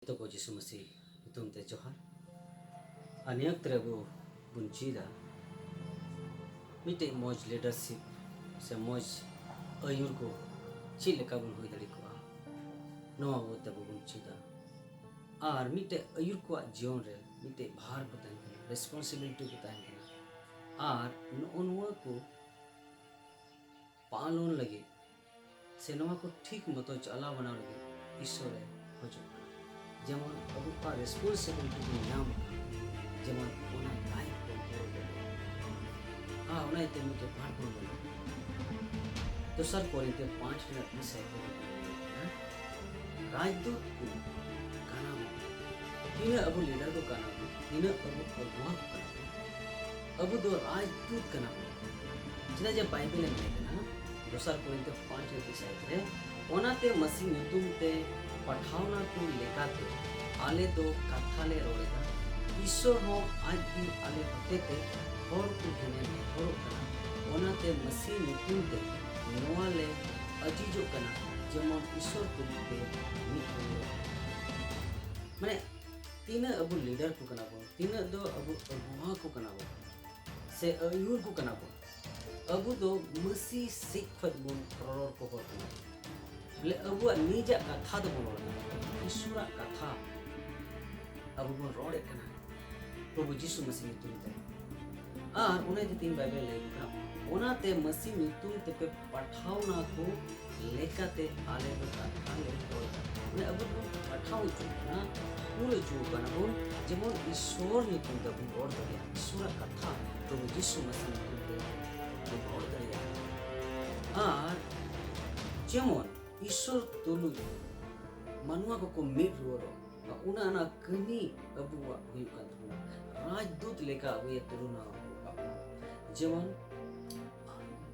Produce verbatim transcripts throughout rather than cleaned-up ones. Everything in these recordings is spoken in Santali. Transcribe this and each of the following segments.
ᱡᱚᱛᱚ ᱠᱚ ᱡᱤᱥᱩ ᱢᱟᱹᱥᱤ ᱧᱩᱛᱩᱢ ᱛᱮ ᱡᱚᱦᱟᱨ᱾ ᱟᱨ ᱱᱤᱭᱟᱹ ᱚᱠᱛᱮ ᱨᱮ ᱟᱵᱚ ᱵᱚᱱ ᱪᱮᱫᱟ ᱢᱤᱫᱴᱮᱡ ᱢᱚᱡᱽ leadership ᱥᱮ ᱢᱚᱡᱽ ᱟᱹᱭᱩᱨ ᱠᱚ ᱪᱮᱫ ᱞᱮᱠᱟ ᱵᱚᱱ ᱦᱩᱭ ᱫᱟᱲᱮ ᱠᱚᱣᱟ, ᱱᱚᱣᱟ ᱵᱟᱵᱚᱫ ᱛᱮ ᱟᱵᱚ ᱵᱚᱱ ᱪᱮᱫᱟ᱾ ᱟᱨ ᱢᱤᱫᱴᱮᱡ ᱟᱹᱭᱩᱨ ᱠᱚᱣᱟᱜ ᱡᱤᱭᱚᱱ ᱨᱮ ᱢᱤᱫᱴᱮᱡ ᱵᱷᱟᱨ ᱠᱚ ᱛᱟᱦᱮᱱ ᱠᱟᱱᱟ, responsibility ᱠᱚ ᱛᱟᱦᱮᱱ ᱠᱟᱱᱟ᱾ ᱟᱨ ᱱᱚᱜᱼᱚ ᱱᱚᱣᱟ ᱠᱚ ᱯᱟᱞᱚᱱ ᱞᱟᱹᱜᱤᱫ ᱥᱮ ᱱᱚᱣᱟ ᱠᱚ ᱴᱷᱤᱠ ᱢᱚᱛᱚ ᱪᱟᱞᱟᱣ ᱵᱟᱱᱟᱣ ᱞᱟᱹᱜᱤᱫ ᱤᱥᱥᱚᱨᱮ ᱠᱷᱚᱡᱚᱜ ᱠᱟᱱᱟ᱾ ᱡᱮᱢᱚᱱ ᱟᱵᱚ ᱚᱠᱟ responsibility ᱵᱚᱱ ᱧᱟᱢ ᱟᱠᱟᱫᱟ, ᱡᱮᱢᱚᱱ ᱚᱱᱟ life ᱵᱚᱱ ᱯᱩᱨᱟᱹᱣ ᱫᱟᱲᱮᱭᱟᱜ᱾ ᱟᱨ ᱚᱱᱟ ᱤᱭᱟᱹᱛᱮ ᱢᱤᱫᱴᱮᱡ ᱯᱟᱴ ᱵᱚᱱ ᱵᱮᱱᱟᱣᱟ᱾ ᱫᱚᱥᱟᱨ ᱠᱚᱨᱤᱱᱛᱷᱤᱭᱚ ᱯᱟᱸᱪ ᱨᱮᱱᱟᱜ ᱢᱤᱫ ᱥᱟᱭ ᱠᱚ ᱢᱮᱱᱟ, ᱨᱟᱡᱽᱫᱩᱛ ᱠᱚ ᱠᱟᱱᱟ ᱵᱚᱱ᱾ ᱛᱤᱱᱟᱹᱜ ᱟᱵᱚ leader ᱠᱚ ᱠᱟᱱᱟ ᱵᱚᱱ, ᱛᱤᱱᱟᱹᱜ ᱟᱵᱚ ᱟᱹᱜᱩᱣᱟ ᱠᱚ ᱠᱟᱱᱟ ᱵᱚᱱ, ᱟᱵᱚ ᱫᱚ ᱨᱟᱡᱽᱫᱩᱛ ᱠᱟᱱᱟ ᱵᱚᱱ᱾ ᱪᱮᱫᱟᱜ ᱡᱮ ᱵᱟᱭᱵᱮᱞ ᱮ ᱢᱮᱱ ᱠᱟᱱᱟ, ᱫᱚᱥᱟᱨ ᱠᱚᱨᱤᱱᱛᱷᱤᱭᱚ ᱯᱟᱸᱪ ᱨᱮ ᱛᱤᱥ ᱨᱮ, ᱚᱱᱟᱛᱮ ᱢᱟᱹᱥᱤ ᱧᱩᱛᱩᱢ ᱛᱮ ᱯᱟᱴᱷᱟᱣᱱᱟ ᱠᱚ ᱞᱮᱠᱟᱛᱮ ᱟᱞᱮ ᱫᱚ ᱠᱟᱛᱷᱟ ᱞᱮ ᱨᱚᱲ ᱮᱫᱟ᱾ ᱤᱥᱥᱚᱨ ᱦᱚᱸ ᱟᱡ ᱜᱮ ᱟᱞᱮ ᱦᱚᱛᱮᱛᱮ ᱦᱚᱲ ᱠᱚ ᱴᱷᱮᱱᱮ ᱱᱮᱦᱚᱨᱚᱜ ᱠᱟᱱᱟ᱾ ᱚᱱᱟᱛᱮ ᱢᱟᱹᱥᱤ ᱧᱩᱛᱩᱢ ᱛᱮ ᱱᱚᱣᱟ ᱞᱮ ᱟᱹᱡᱤᱡᱚᱜ ᱠᱟᱱᱟ, ᱡᱮᱢᱚᱱ ᱤᱥᱥᱚᱨ ᱛᱩᱞᱩᱡ ᱯᱮ ᱢᱤᱫ ᱦᱩᱭᱩᱜᱼᱟ᱾ ᱢᱟᱱᱮ, ᱛᱤᱱᱟᱹᱜ ᱟᱵᱚ leader ᱠᱚ ᱠᱟᱱᱟ ᱵᱚᱱ, ᱛᱤᱱᱟᱹᱜ ᱫᱚ ᱟᱵᱚ ᱟᱹᱜᱩᱣᱟ ᱠᱚ ᱠᱟᱱᱟ ᱵᱚᱱ, ᱥᱮ ᱟᱹᱭᱩᱨ ᱠᱚ ᱠᱟᱱᱟ ᱵᱚᱱ, ᱟᱵᱚ ᱫᱚ ᱢᱟᱹᱥᱤ ᱥᱮᱡ ᱠᱷᱚᱡ ᱵᱚᱱ ᱨᱚᱨᱚᱲ ᱠᱚ ᱦᱚᱲ ᱠᱟᱱᱟ᱾ ᱵᱚᱞᱮ ᱟᱵᱚᱣᱟᱜ ᱱᱤᱡᱟᱜ ᱠᱟᱛᱷᱟ ᱫᱚ ᱵᱚᱱ ᱨᱚᱲ ᱠᱟᱱᱟ, ᱤᱥᱥᱚᱨᱟᱜ ᱠᱟᱛᱷᱟ ᱟᱵᱚ ᱵᱚᱱ ᱨᱚᱲᱮᱫ ᱠᱟᱱᱟ ᱯᱨᱚᱵᱷᱩ ᱡᱤᱥᱩ ᱢᱟᱹᱥᱤ ᱧᱩᱛᱩᱢ ᱛᱮ᱾ ᱟᱨ ᱚᱱᱟ ᱤᱫᱤ ᱛᱮᱧ ᱵᱟᱭᱵᱮᱞ ᱞᱟᱹᱭ ᱠᱟᱱᱟ, ᱚᱱᱟᱛᱮ ᱢᱟᱹᱥᱤ ᱧᱩᱛᱩᱢ ᱛᱮᱯᱮ ᱯᱟᱴᱷᱟᱣᱱᱟ ᱠᱚ ᱞᱮᱠᱟᱛᱮ ᱟᱞᱮ ᱫᱚ ᱠᱟᱛᱷᱟ ᱞᱮ ᱨᱚᱲ ᱮᱫᱟ᱾ ᱢᱟᱱᱮ ᱟᱵᱚ ᱵᱚᱱ ᱯᱟᱴᱷᱟᱣ ᱦᱚᱪᱚ ᱠᱟᱱᱟ, ᱠᱩᱞ ᱦᱚᱪᱚ ᱠᱟᱱᱟ ᱵᱚᱱ, ᱡᱮᱢᱚᱱ ᱤᱥᱥᱚᱨ ᱧᱩᱛᱩᱢ ᱛᱮᱵᱚᱱ ᱨᱚᱲ ᱫᱟᱲᱮᱭᱟᱜᱼᱟ, ᱤᱥᱥᱚᱨᱟᱜ ᱠᱟᱛᱷᱟ ᱯᱨᱚᱵᱷᱩ ᱡᱤᱥᱩ ᱢᱟᱹᱥᱤ ᱧᱩᱛᱩᱢ ᱛᱮ ᱵᱚᱱ ᱨᱚᱲ ᱫᱟᱲᱮᱭᱟᱜᱼᱟ᱾ ᱟᱨ ᱡᱮᱢᱚᱱ ᱤᱥᱥᱚᱨ ᱛᱩᱞᱩᱡ ᱢᱟᱱᱣᱟ ᱠᱚᱠᱚ ᱢᱤᱫ ᱨᱩᱣᱟᱹᱲᱚᱜ, ᱚᱱᱟ ᱚᱱᱟ ᱠᱟᱹᱢᱤ ᱟᱵᱚᱣᱟᱜ ᱦᱩᱭᱩᱜ ᱠᱟᱱ ᱛᱟᱵᱚᱱᱟ᱾ ᱨᱟᱡᱽᱫᱩᱛ ᱞᱮᱠᱟ ᱟᱵᱚᱭᱮ ᱛᱩᱞᱚᱱᱟ ᱟᱠᱟᱫ ᱵᱚᱱᱟ᱾ ᱡᱮᱢᱚᱱ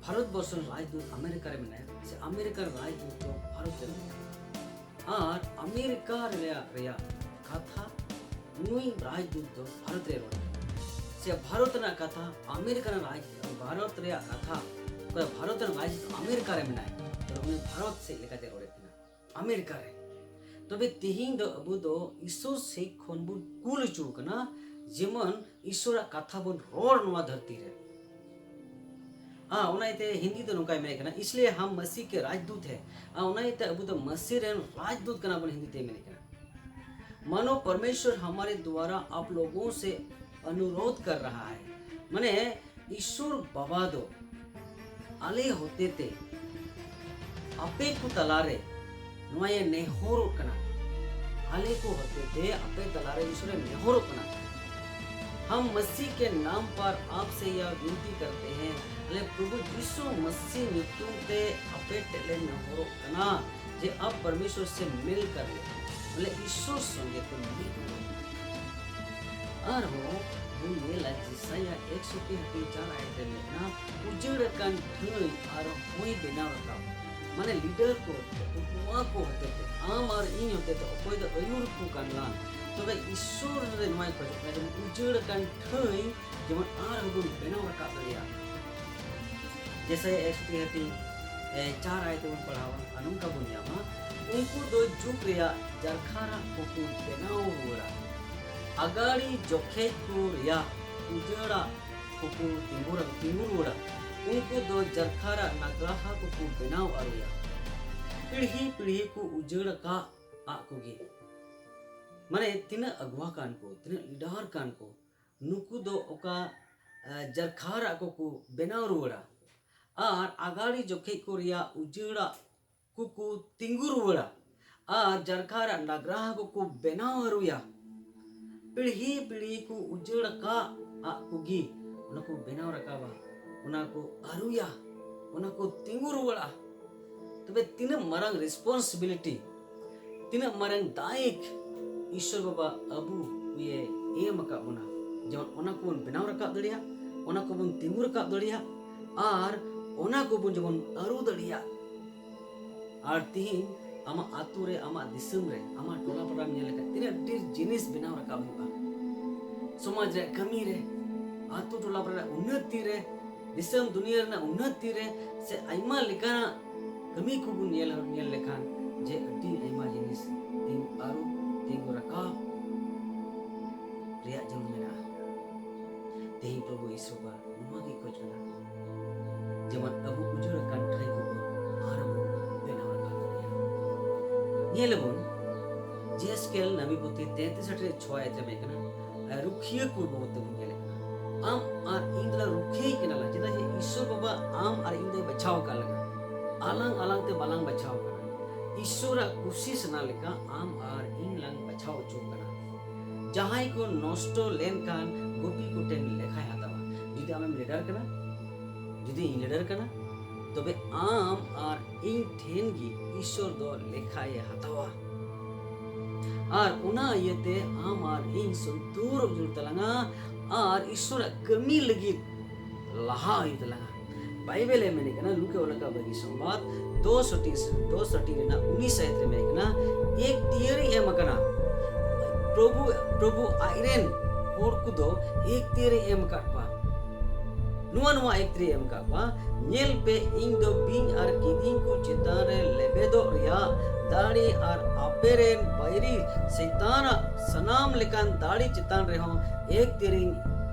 ᱵᱷᱟᱨᱚᱛ ᱵᱚᱨᱥᱚ ᱨᱮᱱ ᱨᱟᱡᱽᱫᱩᱛ ᱟᱢᱮᱨᱤᱠᱟ ᱨᱮ ᱢᱮᱱᱟᱭᱟ, ᱥᱮ ᱟᱢᱮᱨᱤᱠᱟ ᱨᱮᱱ ᱨᱟᱡᱽᱫᱩᱛ ᱫᱚ ᱵᱷᱟᱨᱚᱛ ᱨᱮ ᱢᱮᱱᱟᱭᱟ᱾ ᱟᱨ ᱟᱢᱮᱨᱤᱠᱟ ᱨᱮᱭᱟᱜ, ᱨᱮᱭᱟᱜ ᱠᱟᱛᱷᱟ ᱱᱩᱭ ᱨᱟᱡᱽᱫᱩᱛ ᱫᱚ ᱵᱷᱟᱨᱚᱛ ᱨᱮ ᱨᱚᱲ ᱠᱟᱱᱟ, ᱥᱮ ᱵᱷᱟᱨᱚᱛ ᱨᱮᱱᱟᱜ ᱠᱟᱛᱷᱟ ᱟᱢᱮᱨᱤᱠᱟ ᱨᱮᱱ ᱨᱟᱡᱽ, ᱵᱷᱟᱨᱚᱛ ᱨᱮᱭᱟᱜ ᱠᱟᱛᱷᱟ ᱚᱠᱚᱭ ᱵᱷᱟᱨᱚᱛ ᱨᱮᱱ ᱨᱟᱡᱽᱫᱩᱛ ᱟᱢᱮᱨᱤᱠᱟ ᱨᱮ ᱢᱮᱱᱟᱭ, ᱛᱚᱵᱮ ᱩᱱᱤ ᱵᱷᱟᱨᱚᱛ ᱥᱮᱫ ᱞᱮᱠᱟᱛᱮ ᱨᱚᱲᱮᱫ ᱠᱟᱱᱟ, ᱟᱢᱮᱨᱤᱠᱟ ᱨᱮ᱾ ᱛᱚᱵᱮ ᱛᱤᱦᱤᱧ ᱫᱚ ᱟᱵᱚ ᱫᱚ ᱤᱥᱥᱚᱨ ᱥᱮᱫ ᱠᱷᱚᱱ ᱵᱚᱱ ᱠᱩᱞ ᱦᱚᱪᱚ ᱟᱠᱟᱱᱟ, ᱡᱮᱢᱚᱱ ᱤᱥᱥᱚᱨᱟᱜ ᱠᱟᱛᱷᱟ ᱵᱚᱱ ᱨᱚᱲ ᱱᱚᱣᱟ ᱫᱷᱟᱹᱨᱛᱤ ᱨᱮ᱾ ᱦᱮᱸ, ᱚᱱᱟ ᱤᱭᱟᱹᱛᱮ ᱦᱤᱱᱫᱤ ᱫᱚ ᱱᱚᱝᱠᱟᱭ ᱢᱮᱱᱮᱫ ᱠᱟᱱᱟ, "ᱤᱥᱞᱤᱭᱮ ᱦᱟᱢ ᱢᱟᱥᱤ ᱠᱮ ᱨᱟᱡᱽᱫᱩᱛ ᱦᱮ", ᱟᱨ ᱚᱱᱟ ᱤᱭᱟᱹᱛᱮ ᱟᱵᱚ ᱫᱚ ᱢᱟᱥᱤ ᱨᱮᱱ ᱨᱟᱡᱽᱫᱩᱛ ᱠᱟᱱᱟ ᱵᱚᱱ, ᱦᱤᱱᱫᱤ ᱛᱮ ᱢᱮᱱᱮᱫ ᱠᱟᱱᱟ᱾ ᱢᱟᱱᱳ ᱯᱚᱨᱢᱮᱥᱣᱚᱨ ᱦᱟᱢᱟᱨᱮ ᱫᱣᱟᱨᱟ ᱟᱯ ᱞᱳᱜᱳ ᱥᱮ ᱚᱱᱩᱨᱳᱫᱷ ᱠᱟᱨ ᱨᱟᱦᱟ ᱦᱮ, ᱢᱟᱱᱮ ᱤᱥᱥᱚᱨ ᱵᱟᱵᱟ ᱫᱚ ᱟᱞᱮ ᱦᱚᱛᱮᱛᱮ ᱟᱯᱮ ᱠᱚ ᱛᱟᱞᱟᱨᱮ ᱱᱚᱣᱟᱭᱮ ᱱᱮᱦᱚᱨᱚᱜ ᱠᱟᱱᱟ, ᱟᱞᱮ ᱠᱚ ᱦᱚᱛᱮᱛᱮ ᱟᱯᱮ ᱛᱟᱞᱟᱨᱮ ᱤᱥᱥᱚᱨᱮ ᱱᱮᱦᱚᱨᱚᱜ ᱠᱟᱱᱟ᱾ ᱦᱟᱢ ᱢᱟᱥᱤ ᱠᱮ ᱱᱟᱢ ᱯᱟᱨ ᱟᱯ ᱥᱮ ᱭᱟ ᱵᱤᱱᱛᱤ ᱠᱟᱨᱛᱮ ᱦᱮ, ᱟᱞᱮ ᱯᱨᱚᱵᱷᱩ ᱡᱤᱥᱩ ᱢᱟᱥᱤ ᱧᱩᱛᱩᱢ ᱛᱮ ᱟᱯᱮ ᱴᱷᱮᱱ ᱞᱮ ᱱᱮᱦᱚᱨᱚᱜ ᱠᱟᱱᱟ ᱡᱮ ᱟᱯ ᱯᱚᱨᱢᱮᱥᱣᱚᱨ ᱥᱮ ᱢᱤᱞ ᱠᱟᱨ ᱞᱮ, ᱵᱚᱞᱮ ᱤᱥᱥᱚᱨ ᱥᱚᱸᱜᱮ ᱛᱮ ᱢᱤᱫ ᱦᱩᱭᱩᱜ᱾ ᱟᱨᱦᱚᱸ ᱵᱚᱱ ᱧᱮᱞᱟ ᱡᱮᱥᱟᱭᱟ ᱮᱠᱥᱚ ᱛᱤᱱ ᱦᱟᱹᱴᱤᱧ ᱪᱟᱨ ᱟᱭᱟᱛ ᱨᱮ ᱢᱮᱱᱟᱜᱼᱟ, ᱩᱡᱟᱹᱲ ᱟᱠᱟᱱ ᱴᱷᱟᱹᱭ ᱟᱨ ᱦᱚᱸᱭ ᱵᱮᱱᱟᱣ ᱨᱟᱠᱟᱵ᱾ ᱢᱟᱱᱮ ᱞᱤᱰᱟᱨ ᱠᱚ, ᱱᱚᱣᱟ ᱠᱚ ᱦᱚᱛᱮᱛᱮ, ᱟᱢ ᱟᱨ ᱤᱧ ᱦᱚᱛᱮᱛᱮ ᱚᱠᱚᱭ ᱫᱚ ᱟᱹᱭᱩᱨ ᱠᱚ ᱠᱟᱱ ᱞᱟᱝ, ᱛᱚᱵᱮ ᱤᱥᱥᱚᱨ ᱨᱮ ᱱᱚᱣᱟᱭ ᱠᱷᱚᱡᱚᱜ ᱠᱟᱱᱟ ᱡᱮ ᱩᱡᱟᱹᱲ ᱟᱠᱟᱱ ᱴᱷᱟᱹᱭ ᱡᱮᱢᱚᱱ ᱟᱨᱦᱚᱸ ᱵᱚᱱ ᱵᱮᱱᱟᱣ ᱨᱟᱠᱟᱵ ᱫᱟᱲᱮᱭᱟᱜ᱾ ᱡᱮᱥᱟᱭᱟ ᱮᱠᱥᱚ ᱛᱤᱱ ᱦᱟᱹᱴᱤᱧ, ᱮ, ᱪᱟᱨ ᱟᱭᱟᱛ ᱛᱮᱵᱚᱱ ᱯᱟᱲᱦᱟᱣᱟ, ᱟᱨ ᱱᱚᱝᱠᱟ ᱵᱚᱱ ᱧᱟᱢᱟ, ᱩᱱᱠᱩ ᱫᱚ ᱡᱩᱜᱽ ᱨᱮᱭᱟᱜ ᱡᱟᱨᱠᱷᱟ ᱨᱟᱜ ᱠᱚᱠᱚ ᱵᱮᱱᱟᱣ ᱨᱩᱣᱟᱹᱲᱟ, ᱟᱜᱟᱲᱤ ᱡᱚᱠᱷᱮᱡ ᱠᱚ ᱨᱮᱭᱟᱜ ᱩᱡᱟᱹᱲᱟᱜ ᱠᱚᱠᱚ ᱛᱤᱸᱜᱩ ᱨᱟ-, ᱛᱤᱸᱜᱩ ᱨᱩᱣᱟᱹᱲᱟ, ᱩᱱᱠᱩ ᱫᱚ ᱡᱟᱨᱠᱷᱟ ᱨᱟᱜ ᱱᱟᱜᱽᱨᱟᱦᱟ ᱠᱚᱠᱚ ᱵᱮᱱᱟᱣ ᱟᱹᱨᱩᱭᱟ᱾ ᱯᱤᱲᱦᱤ ᱯᱤᱲᱦᱤ ᱠᱚ ᱩᱡᱟᱹᱲ ᱟᱠᱟᱫ ᱟᱜ ᱠᱚᱜᱮ᱾ ᱢᱟᱱᱮ ᱛᱤᱱᱟᱹᱜ ᱟᱜᱩᱣᱟ ᱠᱟᱱ ᱠᱚ, ᱛᱤᱱᱟᱹᱜ ᱞᱤᱰᱟᱨ ᱠᱟᱱ ᱠᱚ, ᱱᱩᱠᱩ ᱫᱚ ᱚᱠᱟ, ᱮ, ᱡᱟᱨᱠᱷᱟ ᱨᱟᱜ ᱠᱚᱠᱚ ᱵᱮᱱᱟᱣ ᱨᱩᱣᱟᱹᱲᱟ᱾ ᱟᱨ ᱟᱜᱟᱲᱤ ᱡᱚᱠᱷᱮᱡ ᱠᱚ ᱨᱮᱭᱟᱜ ᱩᱡᱟᱹᱲᱟᱜ ᱠᱚᱠᱚ ᱛᱤᱸᱜᱩ ᱨᱩᱣᱟᱹᱲᱟ᱾ ᱟᱨ ᱡᱟᱨᱠᱷᱟ ᱨᱟᱜ ᱱᱟᱜᱽᱨᱟᱦᱟ ᱠᱚᱠᱚ ᱵᱮᱱᱟᱣ ᱟᱹᱨᱩᱭᱟ᱾ ᱯᱤᱲᱦᱤ ᱯᱤᱲᱦᱤ ᱠᱚ ᱩᱡᱟᱹᱲ ᱟᱠᱟᱫ ᱟᱜ ᱠᱚᱜᱮ ᱚᱱᱟ ᱠᱚ ᱵᱮᱱᱟᱣ ᱨᱟᱠᱟᱵᱟ, ᱚᱱᱟ ᱠᱚ ᱟᱹᱨᱩᱭᱟ, ᱚᱱᱟ ᱠᱚ ᱛᱤᱸᱜᱩ ᱨᱩᱣᱟᱹᱲᱟ᱾ ᱛᱚᱵᱮ ᱛᱤᱱᱟᱹᱜ ᱢᱟᱨᱟᱝ responsibility, ᱛᱤᱱᱟᱹᱜ ᱢᱟᱨᱟᱝ ᱫᱟᱭᱤᱠ ᱤᱥᱥᱚᱨ ᱵᱟᱵᱟ ᱟᱵᱚ ᱠᱚᱭᱮ ᱮᱢ ᱟᱠᱟᱫ ᱵᱚᱱᱟ, ᱡᱮᱢᱚᱱ ᱚᱱᱟ ᱠᱚᱵᱚᱱ ᱵᱮᱱᱟᱣ ᱨᱟᱠᱟᱵ ᱫᱟᱲᱮᱭᱟᱜ, ᱚᱱᱟ ᱠᱚᱵᱚᱱ ᱛᱤᱸᱜᱩ ᱨᱟᱠᱟᱵ ᱫᱟᱲᱮᱭᱟᱜ, ᱟᱨ ᱚᱱᱟ ᱠᱚᱵᱚᱱ ᱡᱮᱢᱚᱱ ᱟᱹᱨᱩ ᱫᱟᱲᱮᱭᱟᱜ᱾ ᱟᱨ ᱛᱤᱦᱤᱧ ᱟᱢᱟᱜ ᱟᱹᱛᱩ ᱨᱮ, ᱟᱢᱟᱜ ᱫᱤᱥᱚᱢ ᱨᱮ, ᱟᱢᱟᱜ ᱴᱚᱞᱟ ᱯᱟᱲᱟᱢ ᱧᱮᱞ ᱞᱮᱠᱷᱟᱱ ᱛᱤᱱᱟᱹᱜ ᱰᱷᱮᱨ ᱡᱤᱱᱤᱥ ᱵᱮᱱᱟᱣ ᱨᱟᱠᱟᱵ ᱦᱩᱭᱩᱜᱼᱟ᱾ ᱥᱚᱢᱟᱡᱽ ᱨᱮᱭᱟᱜ ᱠᱟᱹᱢᱤ ᱨᱮ, ᱟᱹᱛᱩ ᱴᱚᱞᱟ ᱯᱟᱲᱟ ᱨᱮᱭᱟᱜ ᱩᱱᱱᱚᱛᱤ ᱨᱮ, ᱫᱤᱥᱚᱢ ᱫᱩᱱᱤᱭᱟᱹ ᱨᱮᱱᱟᱜ ᱩᱱᱱᱚᱛᱤ ᱨᱮ, ᱥᱮ ᱟᱭᱢᱟ ᱞᱮᱠᱟᱱᱟᱜ ᱠᱟᱹᱢᱤ ᱠᱚᱵᱚᱱ ᱧᱮᱞ, ᱧᱮᱞ ᱞᱮᱠᱷᱟᱱ ᱡᱮ ᱟᱹᱰᱤ ᱟᱭᱢᱟ ᱡᱤᱱᱤᱥ ᱤᱥᱚᱵᱟ ᱱᱚᱣᱟ ᱜᱮ ᱠᱷᱚᱡ ᱠᱟᱱᱟ, ᱡᱮᱢᱚᱱ ᱟᱵᱚ ᱩᱡᱟᱹᱲ ᱟᱠᱟᱱ ᱴᱷᱟᱹᱭ ᱠᱚᱵᱚᱱ ᱟᱨᱦᱚᱸ ᱵᱚᱱ ᱵᱮᱱᱟᱣ ᱨᱟᱠᱟᱵ ᱫᱟᱲᱮᱭᱟᱜᱼᱟ᱾ ᱧᱮᱞ ᱟᱵᱚᱱ, ᱡᱮᱦᱮᱥᱠᱮᱞ ᱱᱟᱵᱤ ᱯᱩᱛᱷᱤ ᱛᱮᱛᱨᱤᱥ ᱟᱴᱷᱨᱚ ᱪᱷᱚᱭ ᱟᱭᱟᱛ ᱨᱮ ᱢᱮᱱ ᱠᱟᱱᱟ, ᱟᱨ ᱨᱩᱠᱷᱤᱭᱟᱹ ᱠᱚ ᱵᱟᱵᱚᱫ ᱛᱮᱵᱚᱱ ᱧᱮᱞᱮᱫ ᱠᱟᱱᱟ᱾ ᱟᱢ ᱟᱨ ᱤᱧ ᱫᱚᱞᱟᱝ ᱨᱩᱠᱷᱤᱭᱟᱹ ᱠᱟᱱᱟ ᱞᱟᱝ, ᱪᱮᱫᱟᱜ ᱡᱮ ᱤᱥᱚᱨ ᱵᱟᱵᱟ ᱟᱢ ᱟᱨ ᱤᱧ ᱫᱚᱭ ᱵᱟᱪᱷᱟᱣ ᱟᱠᱟᱫ ᱞᱟᱝᱟ᱾ ᱟᱞᱟᱝ ᱟᱞᱟᱝ ᱛᱮ ᱵᱟᱞᱟᱝ ᱵᱟᱪᱷᱟᱣ ᱠᱟᱱᱟ, ᱤᱥᱚᱨᱟᱜ ᱠᱩᱥᱤ ᱥᱟᱱᱟ ᱞᱮᱠᱟ ᱟᱢ ᱟᱨ ᱤᱧ ᱞᱟᱝ ᱵᱟᱪᱷᱟᱣ ᱦᱚᱪᱚ ᱠᱟᱱᱟ᱾ ᱡᱟᱦᱟᱸᱭ ᱠᱚ ᱱᱚᱥᱴᱚ ᱞᱮᱱᱠᱷᱟᱱ ᱜᱩᱯᱤ ᱠᱚᱴᱷᱮᱱ ᱞᱮᱠᱷᱟᱭ ᱦᱟᱛᱟᱣᱟ᱾ ᱡᱩᱫᱤ ᱟᱢᱮᱢ ᱞᱤᱰᱟᱨ ᱠᱟᱱᱟ, ᱡᱩᱫᱤ ᱤᱧ ᱞᱤᱰᱟᱨ ᱠᱟᱱᱟ, ᱛᱚᱵᱮ ᱟᱢ ᱟᱨ ᱤᱧ ᱴᱷᱮᱱ ᱜᱮ ᱤᱥᱚᱨ ᱫᱚ ᱞᱮᱠᱷᱟᱭᱮ ᱦᱟᱛᱟᱣᱟ᱾ ᱟᱨ ᱚᱱᱟ ᱤᱭᱟᱹᱛᱮ ᱟᱢ ᱟᱨ ᱤᱧ ᱥᱚᱱᱛᱩᱨᱚᱜ ᱡᱟᱹᱨᱩᱲ ᱛᱟᱞᱟᱝᱟ ᱟᱨ ᱤᱥᱚᱨᱟᱜ ᱠᱟᱹᱢᱤ ᱞᱟᱹᱜᱤᱫ ᱞᱟᱦᱟ ᱦᱩᱭᱩᱜ ᱛᱟᱞᱟᱝᱟ᱾ ᱵᱟᱭᱵᱮᱞ ᱮ ᱢᱮᱱᱮᱫ ᱠᱟᱱᱟ, ᱞᱩᱠᱟ ᱚᱞ ᱟᱠᱟᱫ ᱵᱷᱟᱹᱜᱤ ᱥᱚᱢᱵᱟᱫ ᱫᱚᱥ ᱦᱟᱹᱴᱤᱧ, ᱫᱚᱥ ᱦᱟᱹᱴᱤᱧ ᱨᱮᱱᱟᱜ ᱩᱱᱤᱥ ᱟᱭᱟᱛ ᱨᱮ ᱢᱮᱱᱮᱫ ᱠᱟᱱᱟ, ᱮᱠᱛᱤᱭᱟᱹᱨᱤ ᱮᱢ ᱟᱠᱟᱱᱟ᱾ ᱯᱨᱚᱵᱷᱩ, ᱯᱨᱚᱵᱷᱩ ᱟᱡᱨᱮᱱ ᱦᱚᱲ ᱠᱚᱫᱚ ᱮᱠᱛᱤᱭᱟᱹᱨᱤ ᱮᱢ ᱟᱠᱟᱫ ᱠᱚᱣᱟ᱾ ᱱᱚᱣᱟ, ᱱᱚᱣᱟ ᱮᱠᱛᱤᱭᱟᱹᱨᱤ ᱮᱢ ᱟᱠᱟᱫ ᱠᱚᱣᱟ, ᱧᱮᱞ ᱯᱮ, ᱤᱧ ᱫᱚ ᱵᱤᱧ ᱟᱨ ᱠᱤᱫᱤᱧ ᱠᱚ ᱪᱮᱛᱟᱱ ᱨᱮ ᱞᱮᱵᱮᱫᱚᱜ ᱨᱮᱭᱟᱜ ᱫᱟᱲᱮ ᱟᱨ ᱟᱯᱮ ᱨᱮᱱ ᱵᱟᱹᱭᱨᱤ ᱥᱮᱛᱟᱱᱟᱜ ᱥᱟᱱᱟᱢ ᱞᱮᱠᱟᱱ ᱫᱟᱲᱮ ᱪᱮᱛᱟᱱ ᱨᱮᱦᱚᱸ ᱮᱠᱛᱤᱭᱟᱹᱨᱤᱧ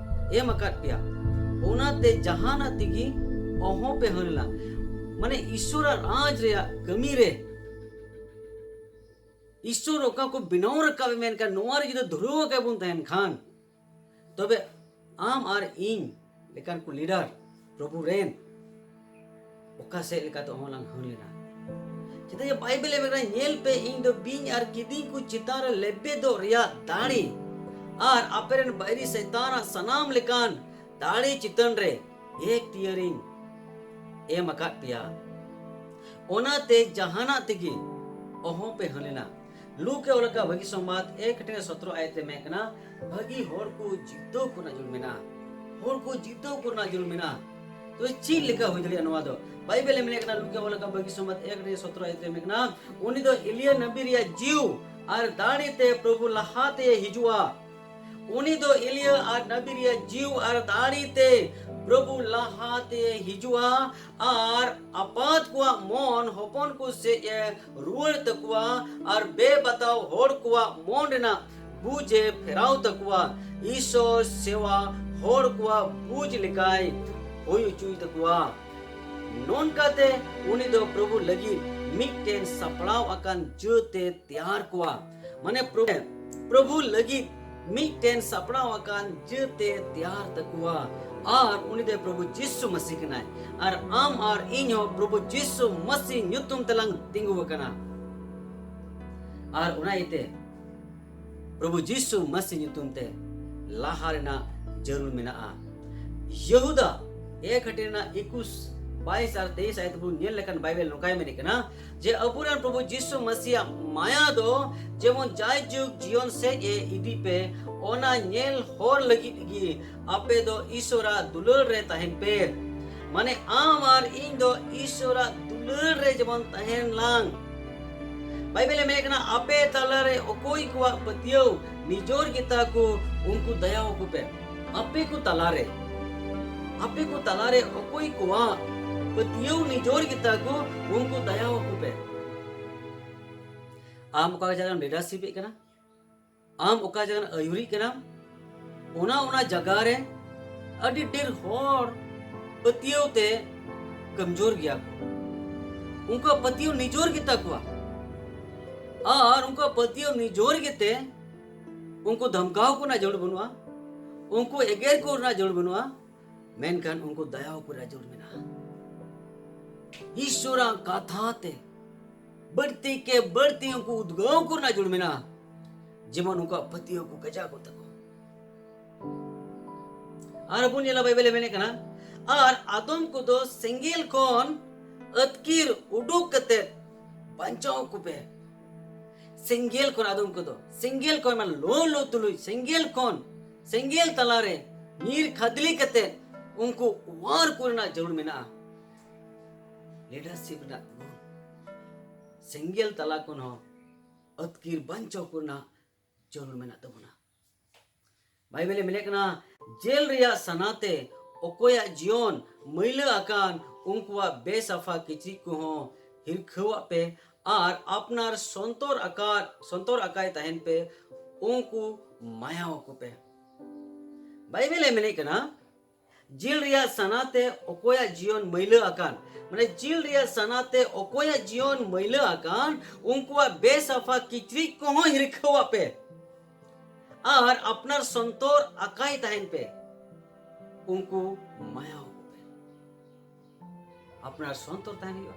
ᱮᱢ ᱟᱠᱟᱫ ᱯᱮᱭᱟ᱾ ᱚᱱᱟᱛᱮ ᱡᱟᱦᱟᱱᱟᱜ ᱛᱮᱜᱮ ᱚᱦᱚᱸ ᱯᱮ ᱦᱟᱹᱱᱞᱟ᱾ ᱢᱟᱱᱮ ᱤᱥᱚᱨᱟᱜ ᱨᱟᱡᱽ ᱨᱮᱭᱟᱜ ᱠᱟᱹᱢᱤ ᱨᱮ ᱤᱥᱚᱨ ᱚᱠᱟ ᱠᱚ ᱵᱮᱱᱟᱣ ᱨᱟᱠᱟᱵ ᱮ ᱢᱮᱱᱠᱷᱟᱱ, ᱱᱚᱣᱟ ᱨᱮ ᱡᱩᱫᱤ ᱫᱷᱩᱨᱟᱹᱣ ᱟᱠᱟᱫ ᱵᱚᱱ ᱛᱟᱦᱮᱱ ᱠᱷᱟᱱ, ᱛᱚᱵᱮ ᱟᱢ ᱟᱨ ᱤᱧ ᱞᱮᱠᱟᱱ ᱠᱚ ᱞᱤᱰᱟᱨ, ᱯᱨᱚᱵᱷᱩ ᱨᱮᱱ, ᱚᱠᱟ ᱥᱮᱫ ᱞᱮᱠᱟᱛᱮ ᱚᱦᱚᱸ ᱞᱟᱝ ᱦᱟᱹᱱ ᱞᱮᱱᱟ᱾ ᱪᱮᱫᱟᱜ ᱡᱮ ᱵᱟᱭᱵᱮᱞ ᱮ ᱢᱮᱱᱟ, ᱧᱮᱞ ᱯᱮ, ᱤᱧ ᱫᱚ ᱵᱤᱧ ᱟᱨ ᱠᱤᱫᱤᱧ ᱠᱚ ᱪᱮᱛᱟᱱ ᱨᱮ ᱞᱮᱵᱮᱫᱚᱜ ᱨᱮᱭᱟᱜ ᱫᱟᱲᱮ ᱟᱨ ᱟᱯᱮ ᱨᱮᱱ ᱵᱟᱹᱭᱨᱤ ᱥᱟᱭᱛᱟᱱᱟᱜ ᱥᱟᱱᱟᱢ ᱞᱮᱠᱟᱱ ᱫᱟᱲᱮ ᱪᱮᱛᱟᱱ ᱨᱮ ᱮᱠᱛᱤᱭᱟᱹᱨᱤᱧ ᱮᱢ ᱟᱠᱟᱫ ᱯᱮᱭᱟ᱾ ᱚᱱᱟᱛᱮ ᱡᱟᱦᱟᱱᱟᱜ ᱛᱮᱜᱮ ᱚᱦᱚᱸ ᱯᱮ ᱦᱟᱹᱱ ᱞᱮᱱᱟ᱾ ᱞᱩᱠ ᱮ ᱚᱞ ᱟᱠᱟᱫ ᱵᱷᱟᱹᱜᱤ ᱥᱚᱢᱵᱟᱫ ᱮᱠ ᱦᱟᱹᱴᱤᱧ ᱥᱚᱛᱨᱚ ᱟᱭᱟᱛ ᱨᱮ ᱢᱮᱱ ᱠᱟᱱᱟ, ᱵᱷᱟᱹᱜᱤ ᱦᱚᱲ ᱠᱚ ᱡᱤᱛᱟᱹᱣ ᱠᱚ ᱨᱮᱱᱟᱜ ᱡᱟᱹᱨᱩᱲ ᱢᱮᱱᱟᱜᱼᱟ᱾ ᱦᱚᱲ ᱠᱚ ᱡᱤᱛᱟᱹᱣ ᱠᱚ ᱨᱮᱱᱟᱜ ᱡᱟᱹᱨᱩᱲ ᱢᱮᱱᱟᱜᱼᱟ᱾ ᱛᱚᱵᱮ ᱪᱮᱫ ᱞᱮᱠᱟ ᱦᱩᱭ ᱫᱟᱲᱮᱭᱟᱜᱼᱟ ᱱᱚᱣᱟ ᱫᱚ? ᱵᱟᱭᱵᱮᱞ ᱮ ᱢᱮᱱᱮᱫ ᱠᱟᱱᱟ, ᱞᱩᱠ ᱮ ᱚᱞ ᱟᱠᱟᱫ ᱵᱷᱟᱹᱜᱤ ᱥᱚᱢᱵᱟᱫ ᱮᱠ ᱦᱟᱹᱴᱤᱧ ᱥᱚᱛᱨᱚ ᱟᱭᱟᱛ ᱨᱮ ᱢᱮᱱ ᱠᱟᱱᱟ, ᱩᱱᱤ ᱫᱚ ᱮᱞᱤᱭᱟ ᱱᱟᱵᱤ ᱨᱮᱭᱟᱜ ᱡᱤᱣ ᱟᱨ ᱫᱟᱲᱮ ᱛᱮ ᱯᱨᱚᱵᱷᱩ ᱞᱟᱦᱟᱛᱮ ᱦᱤᱡᱩᱜᱼᱟ᱾ ᱩᱱᱤ ᱫᱚ ᱮᱞᱤᱭᱟ ᱟᱨ ᱱᱟᱵᱤ ᱨᱮᱭᱟᱜ ᱡᱤᱣ ᱟᱨ ᱫᱟᱲᱮ ᱛᱮ ᱯᱨᱚᱵᱷᱩ ᱞᱟᱦᱟᱛᱮ ᱦᱤᱡᱩᱜᱼᱟ ᱟᱨ ᱟᱯᱟᱛ ᱠᱚᱣᱟᱜ ᱢᱚᱱ ᱦᱚᱯᱚᱱ ᱠᱚ ᱥᱮᱫ ᱮ ᱨᱩᱣᱟᱹᱲ ᱛᱟᱠᱚᱣᱟ ᱟᱨ ᱵᱮᱵᱟᱛᱟᱣ ᱦᱚᱲ ᱠᱚᱣᱟᱜ ᱢᱚᱱ ᱨᱮᱱᱟᱜ ᱵᱩᱡᱽ ᱮ ᱯᱷᱮᱨᱟᱣ ᱛᱟᱠᱚᱣᱟ᱾ ᱤᱥᱚᱨ ᱥᱮᱣᱟ ᱦᱚᱲ ᱠᱚᱣᱟᱜ ᱵᱩᱡᱽ ᱞᱮᱠᱟᱭ ᱦᱩᱭ ᱦᱚᱪᱚᱭ ᱛᱟᱠᱚᱣᱟ᱾ ᱱᱚᱝᱠᱟᱛᱮ ᱩᱱᱤ ᱫᱚ ᱯᱨᱚᱵᱷᱩ ᱞᱟᱹᱜᱤᱫ ᱢᱤᱫᱴᱮᱱ ᱥᱟᱯᱲᱟᱣ ᱟᱠᱟᱱ ᱡᱟᱹᱛ ᱮ ᱛᱮᱭᱟᱨ ᱠᱚᱣᱟ᱾ ᱢᱟᱱᱮ ᱯᱨᱚᱵᱷᱩ, ᱯᱨᱚᱵᱷᱩ ᱞᱟᱹᱜᱤᱫ ᱢᱤᱫᱴᱮᱱ ᱥᱟᱯᱲᱟᱣ ᱟᱠᱟᱱ ᱡᱟᱹᱛ ᱮ ᱛᱮᱭᱟᱨ ᱛᱟᱠᱚᱣᱟ᱾ ᱟᱨ ᱩᱱᱤ ᱫᱚ ᱯᱨᱚᱵᱷᱩ ᱡᱤᱥᱩ ᱢᱟᱹᱥᱤ ᱠᱟᱱᱟᱭ᱾ ᱟᱨ ᱟᱢ ᱟᱨ ᱤᱧ ᱦᱚᱸ ᱯᱨᱚᱵᱷᱩ ᱡᱤᱥᱩ ᱢᱟᱹᱥᱤ ᱧᱩᱛᱩᱢ ᱛᱮᱞᱟᱝ ᱛᱤᱸᱜᱩ ᱟᱠᱟᱱᱟ᱾ ᱟᱨ ᱚᱱᱟ ᱤᱭᱟᱹᱛᱮ ᱯᱨᱚᱵᱷᱩ ᱡᱤᱥᱩ ᱢᱟᱹᱥᱤ ᱧᱩᱛᱩᱢ ᱛᱮ ᱞᱟᱦᱟ ᱨᱮᱱᱟᱜ ᱡᱟᱹᱨᱩᱲ ᱢᱮᱱᱟᱜᱼᱟ᱾ ᱭᱮᱦᱩᱫᱟ ᱮᱠ ᱦᱟᱹᱴᱤᱧ ᱨᱮᱱᱟᱜ ᱮᱠᱩᱥ, ᱵᱟᱭᱤᱥ ᱟᱨ ᱛᱮᱭᱤᱥ ᱟᱭᱟᱛ ᱵᱚᱱ ᱧᱮᱞ ᱞᱮᱠᱷᱟᱱ ᱵᱟᱭᱵᱮᱞ ᱱᱚᱝᱠᱟᱭ ᱢᱮᱱᱮᱫ ᱠᱟᱱᱟ ᱡᱮ ᱟᱵᱚᱨᱮᱱ ᱯᱨᱚᱵᱷᱩ ᱡᱤᱥᱩ ᱢᱟᱹᱥᱤᱭᱟᱜ ᱢᱟᱭᱟ ᱫᱚ ᱡᱮᱢᱚᱱ ᱡᱟᱭᱡᱩᱜᱽ ᱡᱤᱭᱚᱱ ᱥᱮᱫ ᱮ ᱤᱫᱤ ᱯᱮ, ᱚᱱᱟ ᱧᱮᱞ ᱦᱚᱨ ᱞᱟᱹᱜᱤᱫ ᱜᱮ ᱟᱯᱮ ᱫᱚ ᱤᱥᱚᱨᱟᱜ ᱫᱩᱞᱟᱹᱲ ᱨᱮ ᱛᱟᱦᱮᱱ ᱯᱮ᱾ ᱢᱟᱱᱮ ᱟᱢ ᱟᱨ ᱤᱧ ᱫᱚ ᱤᱥᱚᱨᱟᱜ ᱫᱩᱞᱟᱹᱲ ᱨᱮ ᱡᱮᱢᱚᱱ ᱛᱟᱦᱮᱱ ᱞᱟᱝ᱾ ᱵᱟᱭᱵᱮᱞ ᱮ ᱢᱮᱱᱮᱫ ᱠᱟᱱᱟ, ᱟᱯᱮ ᱛᱟᱞᱟᱨᱮ ᱚᱠᱚᱭ ᱠᱚᱣᱟᱜ ᱯᱟᱹᱛᱭᱟᱹᱣ ᱱᱤᱡᱚᱨ ᱜᱮᱛᱟ ᱠᱚ, ᱩᱱᱠᱩ ᱫᱟᱭᱟ ᱟᱠᱚ ᱯᱮ᱾ ᱟᱯᱮ ᱠᱚ ᱛᱟᱞᱟᱨᱮ, ᱟᱯᱮ ᱠᱚ ᱛᱟᱞᱟᱨᱮ ᱚᱠᱚᱭ ᱠᱚᱣᱟᱜ ᱯᱟᱹᱛᱭᱟᱹᱣ ᱱᱤᱡᱚᱨ ᱜᱮᱛᱟ ᱠᱚ, ᱩᱱᱠᱩ ᱫᱟᱭᱟ ᱟᱠᱚ ᱯᱮ᱾ ᱟᱢ ᱚᱠᱟ ᱡᱟᱭᱜᱟ ᱨᱮᱢ ᱞᱤᱰᱟᱨᱥᱤᱯ ᱮᱫ ᱠᱟᱱᱟ, ᱟᱢ ᱚᱠᱟ ᱡᱟᱭᱜᱟ ᱨᱮ ᱟᱹᱭᱩᱨᱤᱡ ᱠᱟᱱᱟᱢ, ᱚᱱᱟ, ᱚᱱᱟ ᱡᱟᱭᱜᱟ ᱨᱮ ᱟᱹᱰᱤ ᱰᱷᱮᱨ ᱦᱚᱲ ᱯᱟᱹᱛᱭᱟᱹᱣ ᱛᱮ ᱠᱚᱢᱡᱳᱨ ᱜᱮᱭᱟ ᱠᱚ᱾ ᱩᱱᱠᱩᱣᱟᱜ ᱯᱟᱹᱛᱭᱟᱹᱣ ᱱᱤᱡᱚᱨ ᱜᱮᱛᱟ ᱠᱚᱣᱟ᱾ ᱟᱨ ᱩᱱᱠᱩᱣᱟᱜ ᱯᱟᱹᱛᱭᱟᱹᱣ ᱱᱤᱡᱚᱨ ᱜᱮᱛᱮ ᱩᱱᱠᱩ ᱫᱷᱟᱢᱠᱟᱣ ᱠᱚ ᱨᱮᱱᱟᱜ ᱡᱟᱹᱨᱩᱲ ᱵᱟᱹᱱᱩᱜᱼᱟ, ᱩᱱᱠᱩ ᱮᱜᱮᱨ ᱠᱚ ᱨᱮᱱᱟᱜ ᱡᱟᱹᱨᱩᱲ ᱵᱟᱹᱱᱩᱜᱼᱟ, ᱢᱮᱱᱠᱷᱟᱱ ᱩᱱᱠᱩ ᱫᱟᱭᱟ ᱠᱚ ᱨᱮᱱᱟᱜ ᱡᱟᱹᱨᱩᱲ ᱢᱮᱱᱟᱜᱼᱟ᱾ ᱤᱥᱚᱨᱟᱜ ᱠᱟᱛᱷᱟ ᱛᱮ ᱵᱟᱹᱲᱛᱤ ᱠᱮ ᱵᱟᱹᱲᱛᱤ ᱩᱱᱠᱩ ᱩᱫᱽᱜᱟᱹᱣ ᱠᱚ ᱨᱮᱱᱟᱜ ᱡᱟᱹᱨᱩᱲ ᱢᱮᱱᱟᱜᱼᱟ, ᱡᱮᱢᱚᱱ ᱩᱱᱠᱩᱣᱟᱜ ᱯᱟᱹᱛᱭᱟᱹᱣ ᱠᱚ ᱠᱟᱡᱟᱠ ᱠᱚ ᱛᱟᱠᱚ᱾ ᱟᱨ ᱵᱚᱱ ᱧᱮᱞᱟ, ᱵᱟᱭᱵᱮᱞ ᱮ ᱢᱮᱱᱮᱫ ᱠᱟᱱᱟ, ᱟᱨ ᱟᱫᱚᱢ ᱠᱚᱫᱚ ᱥᱮᱸᱜᱮᱞ ᱠᱷᱚᱱ ᱟᱹᱛᱠᱤᱨ ᱩᱰᱩᱠ ᱠᱟᱛᱮ ᱵᱟᱧᱪᱟᱣ ᱠᱚᱯᱮ᱾ ᱥᱮᱸᱜᱮᱞ ᱠᱷᱚᱱ ᱟᱫᱚᱢ ᱠᱚᱫᱚ, ᱥᱮᱸᱜᱮᱞ ᱠᱷᱚᱱ, ᱢᱟᱱᱮ ᱞᱚ ᱞᱚ ᱛᱩᱞᱩᱡ, ᱥᱮᱸᱜᱮᱞ ᱠᱷᱚᱱ, ᱥᱮᱸᱜᱮᱞ ᱛᱟᱞᱟᱨᱮ ᱧᱤᱨ ᱠᱷᱟᱫᱽᱞᱮ ᱠᱟᱛᱮ ᱩᱱᱠᱩ ᱚᱣᱟᱨ ᱠᱚ ᱨᱮᱱᱟᱜ ᱡᱟᱹᱨᱩᱲ ᱢᱮᱱᱟᱜᱼᱟ᱾ ᱞᱤᱰᱟᱨᱥᱤᱯ ᱨᱮᱱᱟᱜ ᱜᱩᱱ, ᱥᱮᱸᱜᱮᱞ ᱛᱟᱞᱟ ᱠᱷᱚᱱ ᱦᱚᱸ ᱟᱹᱛᱠᱤᱨ ᱵᱟᱧᱪᱟᱣ ᱠᱚ ᱨᱮᱱᱟᱜ ᱡᱟᱹᱨᱩᱲ ᱢᱮᱱᱟᱜ ᱛᱟᱵᱚᱱᱟ᱾ ᱵᱟᱭᱵᱮᱞ ᱮ ᱢᱮᱱᱮᱫ ᱠᱟᱱᱟ, ᱡᱮᱞ ᱨᱮᱭᱟᱜ ᱥᱟᱱᱟᱛᱮ ᱚᱠᱚᱭᱟᱜ ᱡᱤᱭᱚᱱ ᱢᱟᱹᱭᱞᱟᱹ ᱟᱠᱟᱱ, ᱩᱱᱠᱩᱣᱟᱜ ᱵᱮᱥᱟᱯᱷᱟ ᱠᱤᱪᱨᱤᱡ ᱠᱚᱦᱚᱸ ᱦᱤᱨᱠᱷᱟᱹᱣᱟᱜ ᱯᱮ ᱟᱨ ᱟᱯᱱᱟᱨ ᱥᱚᱱᱛᱚᱨ ᱟᱠᱟᱫ, ᱥᱚᱱᱛᱚᱨ ᱟᱠᱟᱭ ᱛᱟᱦᱮᱱ ᱯᱮ, ᱩᱱᱠᱩ ᱢᱟᱭᱟ ᱟᱠᱚ ᱯᱮ᱾ ᱵᱟᱭᱵᱮᱞ ᱮ ᱢᱮᱱᱮᱫ ᱠᱟᱱᱟ, ᱡᱤᱞ ᱨᱮᱭᱟᱜ ᱥᱟᱱᱟᱛᱮ ᱚᱠᱚᱭᱟᱜ ᱡᱤᱭᱚᱱ ᱢᱟᱹᱭᱞᱟᱹ ᱟᱠᱟᱱ, ᱢᱟᱱᱮ ᱡᱤᱞ ᱨᱮᱭᱟᱜ ᱥᱟᱱᱟᱛᱮ ᱚᱠᱚᱭᱟᱜ ᱡᱤᱭᱚᱱ ᱢᱟᱹᱭᱞᱟᱹ ᱟᱠᱟᱱ, ᱩᱱᱠᱩᱣᱟᱜ ᱵᱮᱥᱟᱯᱷᱟ ᱠᱤᱪᱨᱤᱡ ᱠᱚᱦᱚᱸ ᱦᱤᱨᱠᱷᱟᱹᱣᱟᱜ ᱯᱮ ᱟᱨ ᱟᱯᱱᱟᱨ ᱥᱚᱱᱛᱚᱨ ᱟᱠᱟᱭ ᱛᱟᱦᱮᱱ ᱯᱮ᱾ ᱩᱱᱠᱩ ᱢᱟᱭᱟ ᱟᱠᱚ ᱯᱮ᱾ ᱟᱯᱱᱟᱨ ᱥᱚᱱᱛᱚᱨ ᱛᱟᱦᱮᱱ ᱦᱩᱭᱩᱜᱼᱟ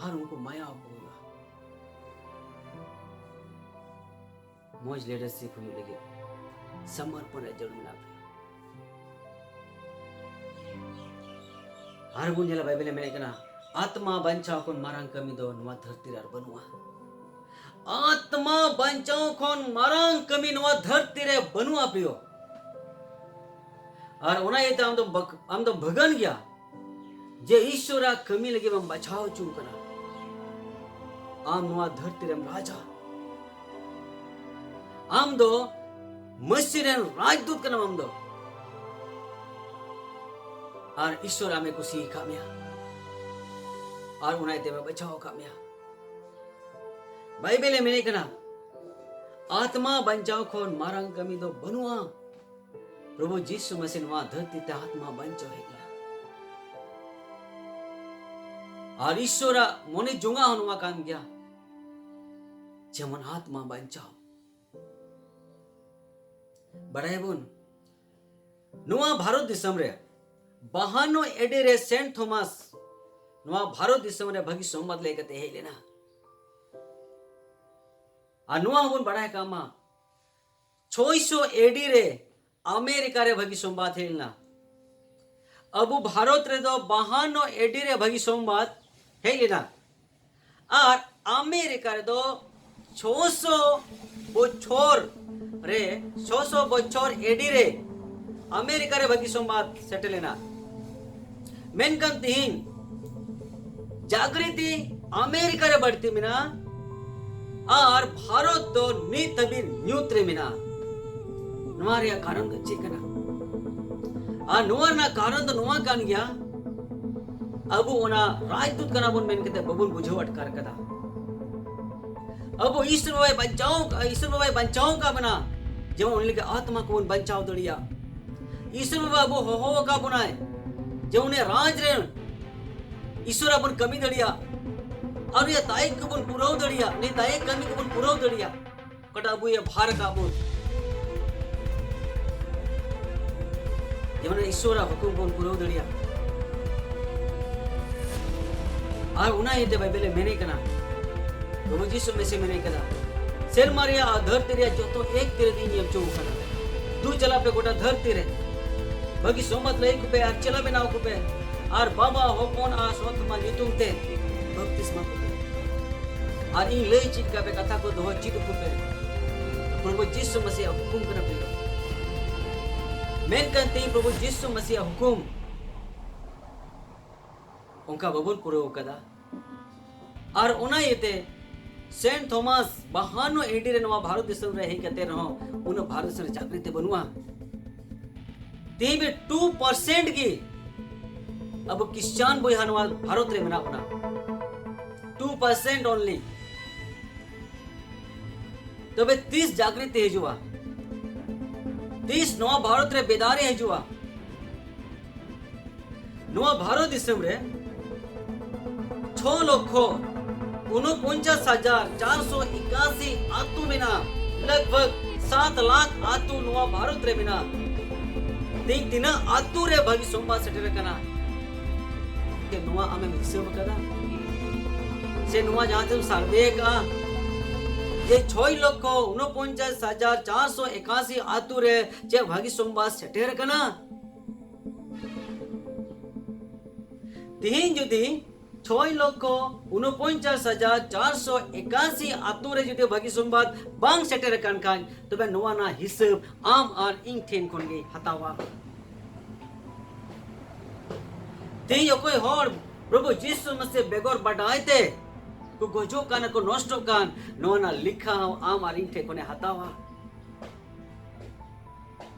ᱟᱨ ᱩᱱᱠᱩ ᱢᱟᱭᱟ ᱟᱠᱚ ᱦᱩᱭᱩᱜᱼᱟ᱾ ᱢᱚᱡᱽ ᱞᱤᱰᱟᱨᱥᱤᱯ ᱦᱩᱭᱩᱜ ᱞᱟᱹᱜᱤᱫ ᱥᱚᱢᱚᱨᱯᱚᱱ ᱨᱮᱭᱟᱜ ᱡᱟᱹᱨᱩᱲ ᱢᱮᱱᱟᱜ ᱯᱮᱭᱟ᱾ ᱟᱨ ᱵᱚᱱ ᱧᱮᱞᱟ, ᱵᱟᱭᱵᱮᱞ ᱮ ᱢᱮᱱᱮᱫ ᱠᱟᱱᱟ, ᱟᱛᱢᱟ ᱵᱟᱧᱪᱟᱣ ᱠᱷᱚᱱ ᱢᱟᱨᱟᱝ ᱠᱟᱹᱢᱤ ᱫᱚ ᱱᱚᱣᱟ ᱫᱷᱟᱹᱨᱛᱤ ᱨᱮ ᱟᱨ ᱵᱟᱹᱱᱩᱜᱼᱟ᱾ ᱟᱛᱢᱟ ᱵᱟᱧᱪᱟᱣ ᱠᱷᱚᱱ ᱢᱟᱨᱟᱝ ᱠᱟᱹᱢᱤ ᱱᱚᱣᱟ ᱫᱷᱟᱹᱨᱛᱤ ᱨᱮ ᱵᱟᱹᱱᱩᱜᱼᱟ, ᱯᱨᱤᱭᱚ᱾ ᱟᱨ ᱚᱱᱟ ᱤᱭᱟᱹᱛᱮ ᱟᱢ ᱫᱚ ᱵᱟᱠ-, ᱟᱢ ᱫᱚ ᱵᱷᱟᱹᱜᱟᱹᱱ ᱜᱮᱭᱟ ᱡᱮ ᱤᱥᱣᱚᱨᱟᱜ ᱠᱟᱹᱢᱤ ᱞᱟᱹᱜᱤᱫ ᱮᱢ ᱵᱟᱪᱷᱟᱣ ᱦᱚᱪᱚ ᱠᱟᱱᱟ᱾ ᱟᱢ ᱱᱚᱣᱟ ᱫᱷᱟᱹᱨᱛᱤ ᱨᱮᱢ ᱨᱟᱡᱟ᱾ ᱟᱢ ᱫᱚ ᱢᱟᱹᱥᱤ ᱨᱮᱱ ᱨᱟᱡᱽᱫᱩᱛ ᱠᱟᱱᱟᱢ ᱟᱢ ᱫᱚ᱾ ᱟᱨ ᱤᱥᱣᱚᱨ ᱟᱢᱮ ᱠᱩᱥᱤ ᱟᱠᱟᱫ ᱢᱮᱭᱟ᱾ ᱟᱨ ᱚᱱᱟ ᱤᱭᱟᱹᱛᱮ ᱟᱢᱮ ᱵᱟᱪᱷᱟᱣ ᱟᱠᱟᱫ ᱢᱮᱭᱟ᱾ ᱵᱟᱭᱵᱮᱞ ᱮ ᱢᱮᱱᱮᱫ ᱠᱟᱱᱟ, ᱟᱛᱢᱟ ᱵᱟᱧᱪᱟᱣ ᱠᱷᱚᱱ ᱢᱟᱨᱟᱝ ᱠᱟᱹᱢᱤ ᱫᱚ ᱵᱟᱹᱱᱩᱜᱼᱟ᱾ ᱯᱨᱚᱵᱷᱩ ᱡᱤᱥᱩ ᱢᱟᱹᱥᱤ ᱱᱚᱣᱟ ᱫᱷᱟᱹᱨᱛᱤ ᱛᱮ ᱟᱛᱢᱟ ᱵᱟᱧᱪᱟᱣ ᱦᱮᱡ ᱞᱮᱱᱟ᱾ ᱟᱨ ᱤᱥᱣᱚᱨᱟᱜ ᱢᱚᱱᱮ ᱡᱚᱝᱟ ᱦᱚᱸ ᱱᱚᱣᱟ ᱠᱟᱱ ᱜᱮᱭᱟ, ᱡᱮᱢᱚᱱ ᱟᱛᱢᱟ ᱵᱟᱧᱪᱟᱣ᱾ ᱵᱟᱲᱟᱭᱟᱵᱚᱱ, ᱱᱚᱣᱟ ᱵᱷᱟᱨᱚᱛ ᱫᱤᱥᱚᱢ ᱨᱮ ᱵᱟᱦᱟᱱᱱᱚ ᱮᱰᱤ ᱨᱮ ᱥᱮᱱᱴ ᱛᱷᱚᱢᱟᱥ ᱱᱚᱣᱟ ᱵᱷᱟᱨᱚᱛ ᱫᱤᱥᱚᱢ ᱨᱮ ᱵᱷᱟᱹᱜᱤ ᱥᱚᱢᱵᱟᱫ ᱞᱟᱹᱭ ᱠᱟᱛᱮ ᱦᱮᱡ ᱞᱮᱱᱟ᱾ ᱟᱨ ᱱᱚᱣᱟ ᱦᱚᱸᱵᱚᱱ ᱵᱟᱲᱟᱭ ᱠᱟᱜ ᱢᱟ, ᱪᱷᱚᱭᱥᱚ ᱮᱰᱤ ᱨᱮ ᱟᱢᱮᱨᱤᱠᱟ ᱨᱮ ᱵᱷᱟᱹᱜᱤ ᱥᱚᱢᱵᱟᱫ ᱦᱮᱡ ᱞᱮᱱᱟ᱾ ᱟᱵᱚ ᱵᱷᱟᱨᱚᱛ ᱨᱮᱫᱚ ᱵᱟᱦᱟᱱᱱᱚ ᱮᱰᱤ ᱨᱮ ᱵᱷᱟᱹᱜᱤ ᱥᱚᱢᱵᱟᱫ ᱦᱮᱡ ᱞᱮᱱᱟ᱾ ᱟᱨ ᱟᱢᱮᱨᱤᱠᱟ ᱨᱮᱫᱚ ᱪᱷᱚᱥᱚ ᱵᱚᱪᱷᱚᱨ ᱨᱮ, ᱪᱷᱚᱥᱚ ᱵᱚᱪᱷᱚᱨ ᱮᱰᱤ ᱨᱮ ᱟᱢᱮᱨᱤᱠᱟ ᱨᱮ ᱵᱷᱟᱹᱜᱤ ᱥᱚᱢᱵᱟᱫ ᱥᱮᱴᱮᱨ ᱞᱮᱱᱟ᱾ ᱢᱮᱱᱠᱷᱟᱱ ᱛᱤᱦᱤᱧ ᱡᱟᱜᱨᱤᱛᱤ ᱟᱢᱮᱨᱤᱠᱟ ᱨᱮ ᱵᱟᱹᱲᱛᱤ ᱢᱮᱱᱟᱜᱼᱟ ᱟᱨ ᱵᱷᱟᱨᱚᱛ ᱫᱚ ᱱᱤᱛ ᱦᱟᱹᱵᱤᱡ ᱧᱩᱛ ᱨᱮ ᱢᱮᱱᱟᱜᱼᱟ᱾ ᱱᱚᱣᱟ ᱨᱮᱭᱟᱜ ᱠᱟᱨᱚᱱ ᱫᱚ ᱪᱮᱫ ᱠᱟᱱᱟ? ᱟᱨ ᱱᱚᱣᱟ ᱨᱮᱱᱟᱜ ᱠᱟᱨᱚᱱ ᱫᱚ ᱱᱚᱣᱟ ᱠᱟᱱ ᱜᱮᱭᱟ, ᱟᱵᱚ ᱚᱱᱟ ᱨᱟᱡᱽᱫᱩᱛ ᱠᱟᱱᱟ ᱵᱚᱱ ᱢᱮᱱ ᱠᱟᱛᱮ ᱵᱟᱵᱚᱱ ᱵᱩᱡᱷᱟᱹᱣ ᱟᱴᱠᱟᱨ ᱠᱟᱫᱟ᱾ ᱟᱵᱚ ᱤᱥᱚᱨ ᱵᱟᱵᱟᱭ ᱵᱟᱧᱪᱟᱣ, ᱤᱥᱚᱨ ᱵᱟᱵᱟᱭ ᱵᱟᱧᱪᱟᱣ ᱟᱠᱟᱫ ᱵᱚᱱᱟ, ᱡᱮᱢᱚᱱ ᱩᱱᱤ ᱞᱟᱹᱜᱤᱫ ᱟᱛᱢᱟ ᱠᱚᱵᱚᱱ ᱵᱟᱧᱪᱟᱣ ᱫᱟᱲᱮᱭᱟᱜ᱾ ᱤᱥᱚᱨ ᱵᱟᱵᱟ ᱟᱵᱚ ᱦᱚᱦᱚ ᱟᱠᱟᱫ ᱵᱚᱱᱟᱭ ᱡᱮ ᱩᱱᱤ ᱨᱟᱡᱽ ᱨᱮ ᱤᱥᱚᱨ ᱟᱵᱚᱱ ᱠᱟᱹᱢᱤ ᱫᱟᱲᱮᱭᱟᱜ, ᱟᱨ ᱩᱱᱤᱭᱟᱜ ᱫᱟᱭᱤᱛ ᱠᱚᱵᱚᱱ ᱯᱩᱨᱟᱹᱣ ᱫᱟᱲᱮᱭᱟᱜ, ᱩᱱᱤ ᱫᱟᱭᱤᱛ ᱠᱟᱹᱢᱤ ᱠᱚᱵᱚᱱ ᱯᱩᱨᱟᱹᱣ ᱫᱟᱲᱮᱭᱟᱜ᱾ ᱚᱠᱟᱴᱟᱜ ᱟᱵᱚᱭ ᱵᱷᱟᱨ ᱟᱠᱟᱫ ᱵᱚᱱ, ᱡᱮᱢᱚᱱ ᱤᱥᱚᱨᱟᱜ ᱦᱩᱠᱩᱢ ᱵᱚᱱ ᱯᱩᱨᱟᱹᱣ ᱫᱟᱲᱮᱭᱟᱜ᱾ ᱟᱨ ᱚᱱᱟ ᱤᱭᱟᱹᱛᱮ ᱵᱟᱭᱵᱮᱞ ᱮ ᱢᱮᱱᱮᱫ ᱠᱟᱱᱟ, ᱯᱨᱚᱵᱷᱩ ᱡᱤᱥᱩ ᱢᱮᱥᱤ ᱢᱮᱱᱮᱫ ᱠᱟᱱᱟ, ᱥᱮᱨᱢᱟ ᱨᱮᱭᱟᱜ ᱟᱨ ᱫᱷᱟᱹᱨᱛᱤ ᱨᱮᱭᱟᱜ ᱡᱚᱛᱚ ᱮᱠ ᱛᱤᱨᱮ ᱤᱧ ᱮᱢ ᱦᱚᱪᱚ ᱟᱠᱟᱱᱟ᱾ ᱫᱩ ᱪᱟᱞᱟᱜ ᱯᱮ ᱜᱚᱴᱟ ᱫᱷᱟᱹᱨᱛᱤ ᱨᱮ, ᱵᱷᱟᱹᱜᱤ ᱥᱚᱢᱵᱟᱫ ᱞᱟᱹᱭ ᱠᱚᱯᱮ ᱟᱨ ᱪᱮᱞᱟ ᱵᱮᱱᱟᱣ ᱠᱚᱯᱮ, ᱟᱨ ᱵᱟᱵᱟ, ᱦᱚᱯᱚᱱ ᱟᱨ ᱥᱚᱛ ᱢᱟ ᱧᱩᱛᱩᱢ ᱛᱮ ᱵᱟᱯᱛᱤᱥᱢᱟ ᱠᱚᱯᱮ᱾ ᱟᱨ ᱤᱧ ᱞᱟᱹᱭ ᱪᱮᱫ ᱠᱟᱜ ᱯᱮ ᱠᱟᱛᱷᱟ ᱠᱚ ᱫᱚᱦᱚ ᱪᱮᱫ ᱟᱠᱚ ᱯᱮ᱾ ᱯᱨᱚᱵᱷᱩ ᱡᱤᱥᱩ ᱢᱟᱥᱤᱭᱟᱜ ᱦᱩᱠᱩᱢ ᱠᱟᱱᱟ ᱯᱮ᱾ ᱢᱮᱱᱠᱷᱟᱱ ᱛᱮᱦᱮᱧ ᱯᱨᱚᱵᱷᱩ ᱡᱤᱥᱩ ᱢᱟᱥᱤᱭᱟᱜ ᱦᱩᱠᱩᱢ, ᱚᱱᱠᱟ ᱵᱟᱵᱚᱱ ᱯᱩᱨᱟᱹᱣ ᱠᱟᱫᱟ᱾ ᱟᱨ ᱚᱱᱟ ᱤᱭᱟᱹᱛᱮ ᱥᱮᱱᱴ ᱛᱷᱚᱢᱟᱥ ᱵᱟᱦᱟᱱᱱᱚ ᱮᱰᱤ ᱨᱮ ᱱᱚᱣᱟ ᱵᱷᱟᱨᱚᱛ ᱫᱤᱥᱚᱢ ᱨᱮ ᱦᱮᱡ ᱠᱟᱛᱮ ᱨᱮᱦᱚᱸ ᱩᱱᱟᱹᱜ ᱵᱷᱟᱨᱚᱛ ᱫᱤᱥᱚᱢ ᱨᱮ ᱡᱟᱜᱨᱤᱛᱤ ᱵᱟᱹᱱᱩᱜᱼᱟ᱾ ᱛᱮᱦᱮᱧ ᱵᱮ ᱴᱩ ᱯᱟᱨᱥᱮᱱᱴ ᱜᱮ ᱟᱵᱚ ᱠᱷᱨᱤᱥᱪᱟᱱ ᱵᱚᱭᱦᱟ ᱱᱚᱣᱟ ᱵᱷᱟᱨᱚᱛ ᱨᱮ ᱢᱮᱱᱟᱜ ᱵᱚᱱᱟ᱾ Two percent ᱚᱱᱞᱤ᱾ ᱛᱚᱵᱮ ᱛᱤᱥ ᱡᱟᱜᱨᱤᱛᱤ ᱦᱤᱡᱩᱜᱼᱟ? ᱛᱤᱥ ᱱᱚᱣᱟ ᱵᱷᱟᱨᱚᱛ ᱨᱮ ᱵᱮᱫᱟᱨᱤ ᱦᱤᱡᱩᱜᱼᱟ? ᱱᱚᱣᱟ ᱵᱷᱟᱨᱚᱛ ᱫᱤᱥᱚᱢ ᱨᱮ ᱪᱷᱚ ᱞᱚᱠᱷᱚ ᱩᱱᱚᱯᱚᱧᱪᱟᱥ ᱦᱟᱡᱟᱨ ᱪᱟᱨᱥᱚ ᱮᱠᱟᱥᱤ ᱟᱹᱛᱩ ᱢᱮᱱᱟᱜᱼᱟ᱾ ᱞᱟᱜᱽ ᱵᱷᱟᱜᱽ ᱥᱟᱛ ᱞᱟᱠᱷ ᱟᱹᱛᱩ ᱱᱚᱣᱟ ᱵᱷᱟᱨᱚᱛ ᱨᱮ ᱢᱮᱱᱟᱜᱼᱟ᱾ ᱛᱮᱦᱮᱧ ᱛᱤᱱᱟᱹᱜ ᱟᱹᱛᱩ ᱨᱮ ᱵᱷᱟᱹᱜᱤ ᱥᱚᱢᱵᱟᱫ ᱥᱮᱴᱮᱨ ᱟᱠᱟᱱᱟ? ᱡᱮ ᱱᱚᱣᱟ ᱟᱢᱮᱢ ᱦᱤᱥᱟᱹᱵ ᱟᱠᱟᱫᱟ? ᱥᱮ ᱱᱚᱣᱟ ᱡᱟᱦᱟᱸ ᱛᱮᱢ ᱥᱟᱨᱵᱷᱮ ᱟᱠᱟᱫᱼᱟ ᱡᱮ ᱪᱷᱚᱭ ᱞᱚᱠᱷᱚ ᱩᱱᱚᱯᱚᱧᱪᱟᱥ ᱦᱟᱡᱟᱨ ᱪᱟᱨᱥᱚ ᱮᱠᱟᱥᱤ ᱟᱹᱛᱩ ᱨᱮ ᱪᱮᱫ ᱵᱷᱟᱹᱜᱤ ᱥᱚᱢᱵᱟᱫ ᱥᱮᱴᱮᱨ ᱟᱠᱟᱱᱟ? ᱛᱮᱦᱮᱧ ᱡᱩᱫᱤ ᱪᱷᱚᱭ ᱞᱚᱠᱷᱚ ᱩᱱᱚᱯᱚᱧᱪᱟᱥ ᱦᱟᱡᱟᱨ ᱪᱟᱨᱥᱚ ᱮᱠᱟᱥᱤ ᱟᱹᱛᱩ ᱨᱮ ᱡᱩᱫᱤ ᱵᱷᱟᱹᱜᱤ ᱥᱚᱢᱵᱟᱫ ᱵᱟᱝ ᱥᱮᱴᱮᱨ ᱟᱠᱟᱱ ᱠᱷᱟᱱ, ᱛᱚᱵᱮ ᱱᱚᱣᱟ ᱨᱮᱱᱟᱜ ᱦᱤᱥᱟᱹᱵ ᱟᱢ ᱟᱨ ᱤᱧ ᱴᱷᱮᱱ ᱠᱷᱚᱱ ᱜᱮ ᱦᱟᱛᱟᱣᱟ᱾ ᱛᱮᱦᱮᱧ ᱚᱠᱚᱭ ᱦᱚᱲ ᱯᱨᱚᱵᱷᱩ ᱡᱤᱥᱩ ᱢᱟᱥᱤ ᱵᱮᱜᱚᱨ ᱵᱟᱰᱟᱭ ᱛᱮ ᱠᱚ ᱜᱚᱡᱚᱜ ᱠᱟᱱᱟ, ᱠᱚ ᱱᱚᱥᱴᱚᱜ ᱠᱟᱱ, ᱱᱚᱣᱟ ᱨᱮᱱᱟᱜ ᱞᱮᱠᱷᱟ ᱦᱚᱸ ᱟᱢ ᱟᱨ ᱤᱧ ᱴᱷᱮᱱ ᱠᱷᱚᱱᱮ ᱦᱟᱛᱟᱣᱟ᱾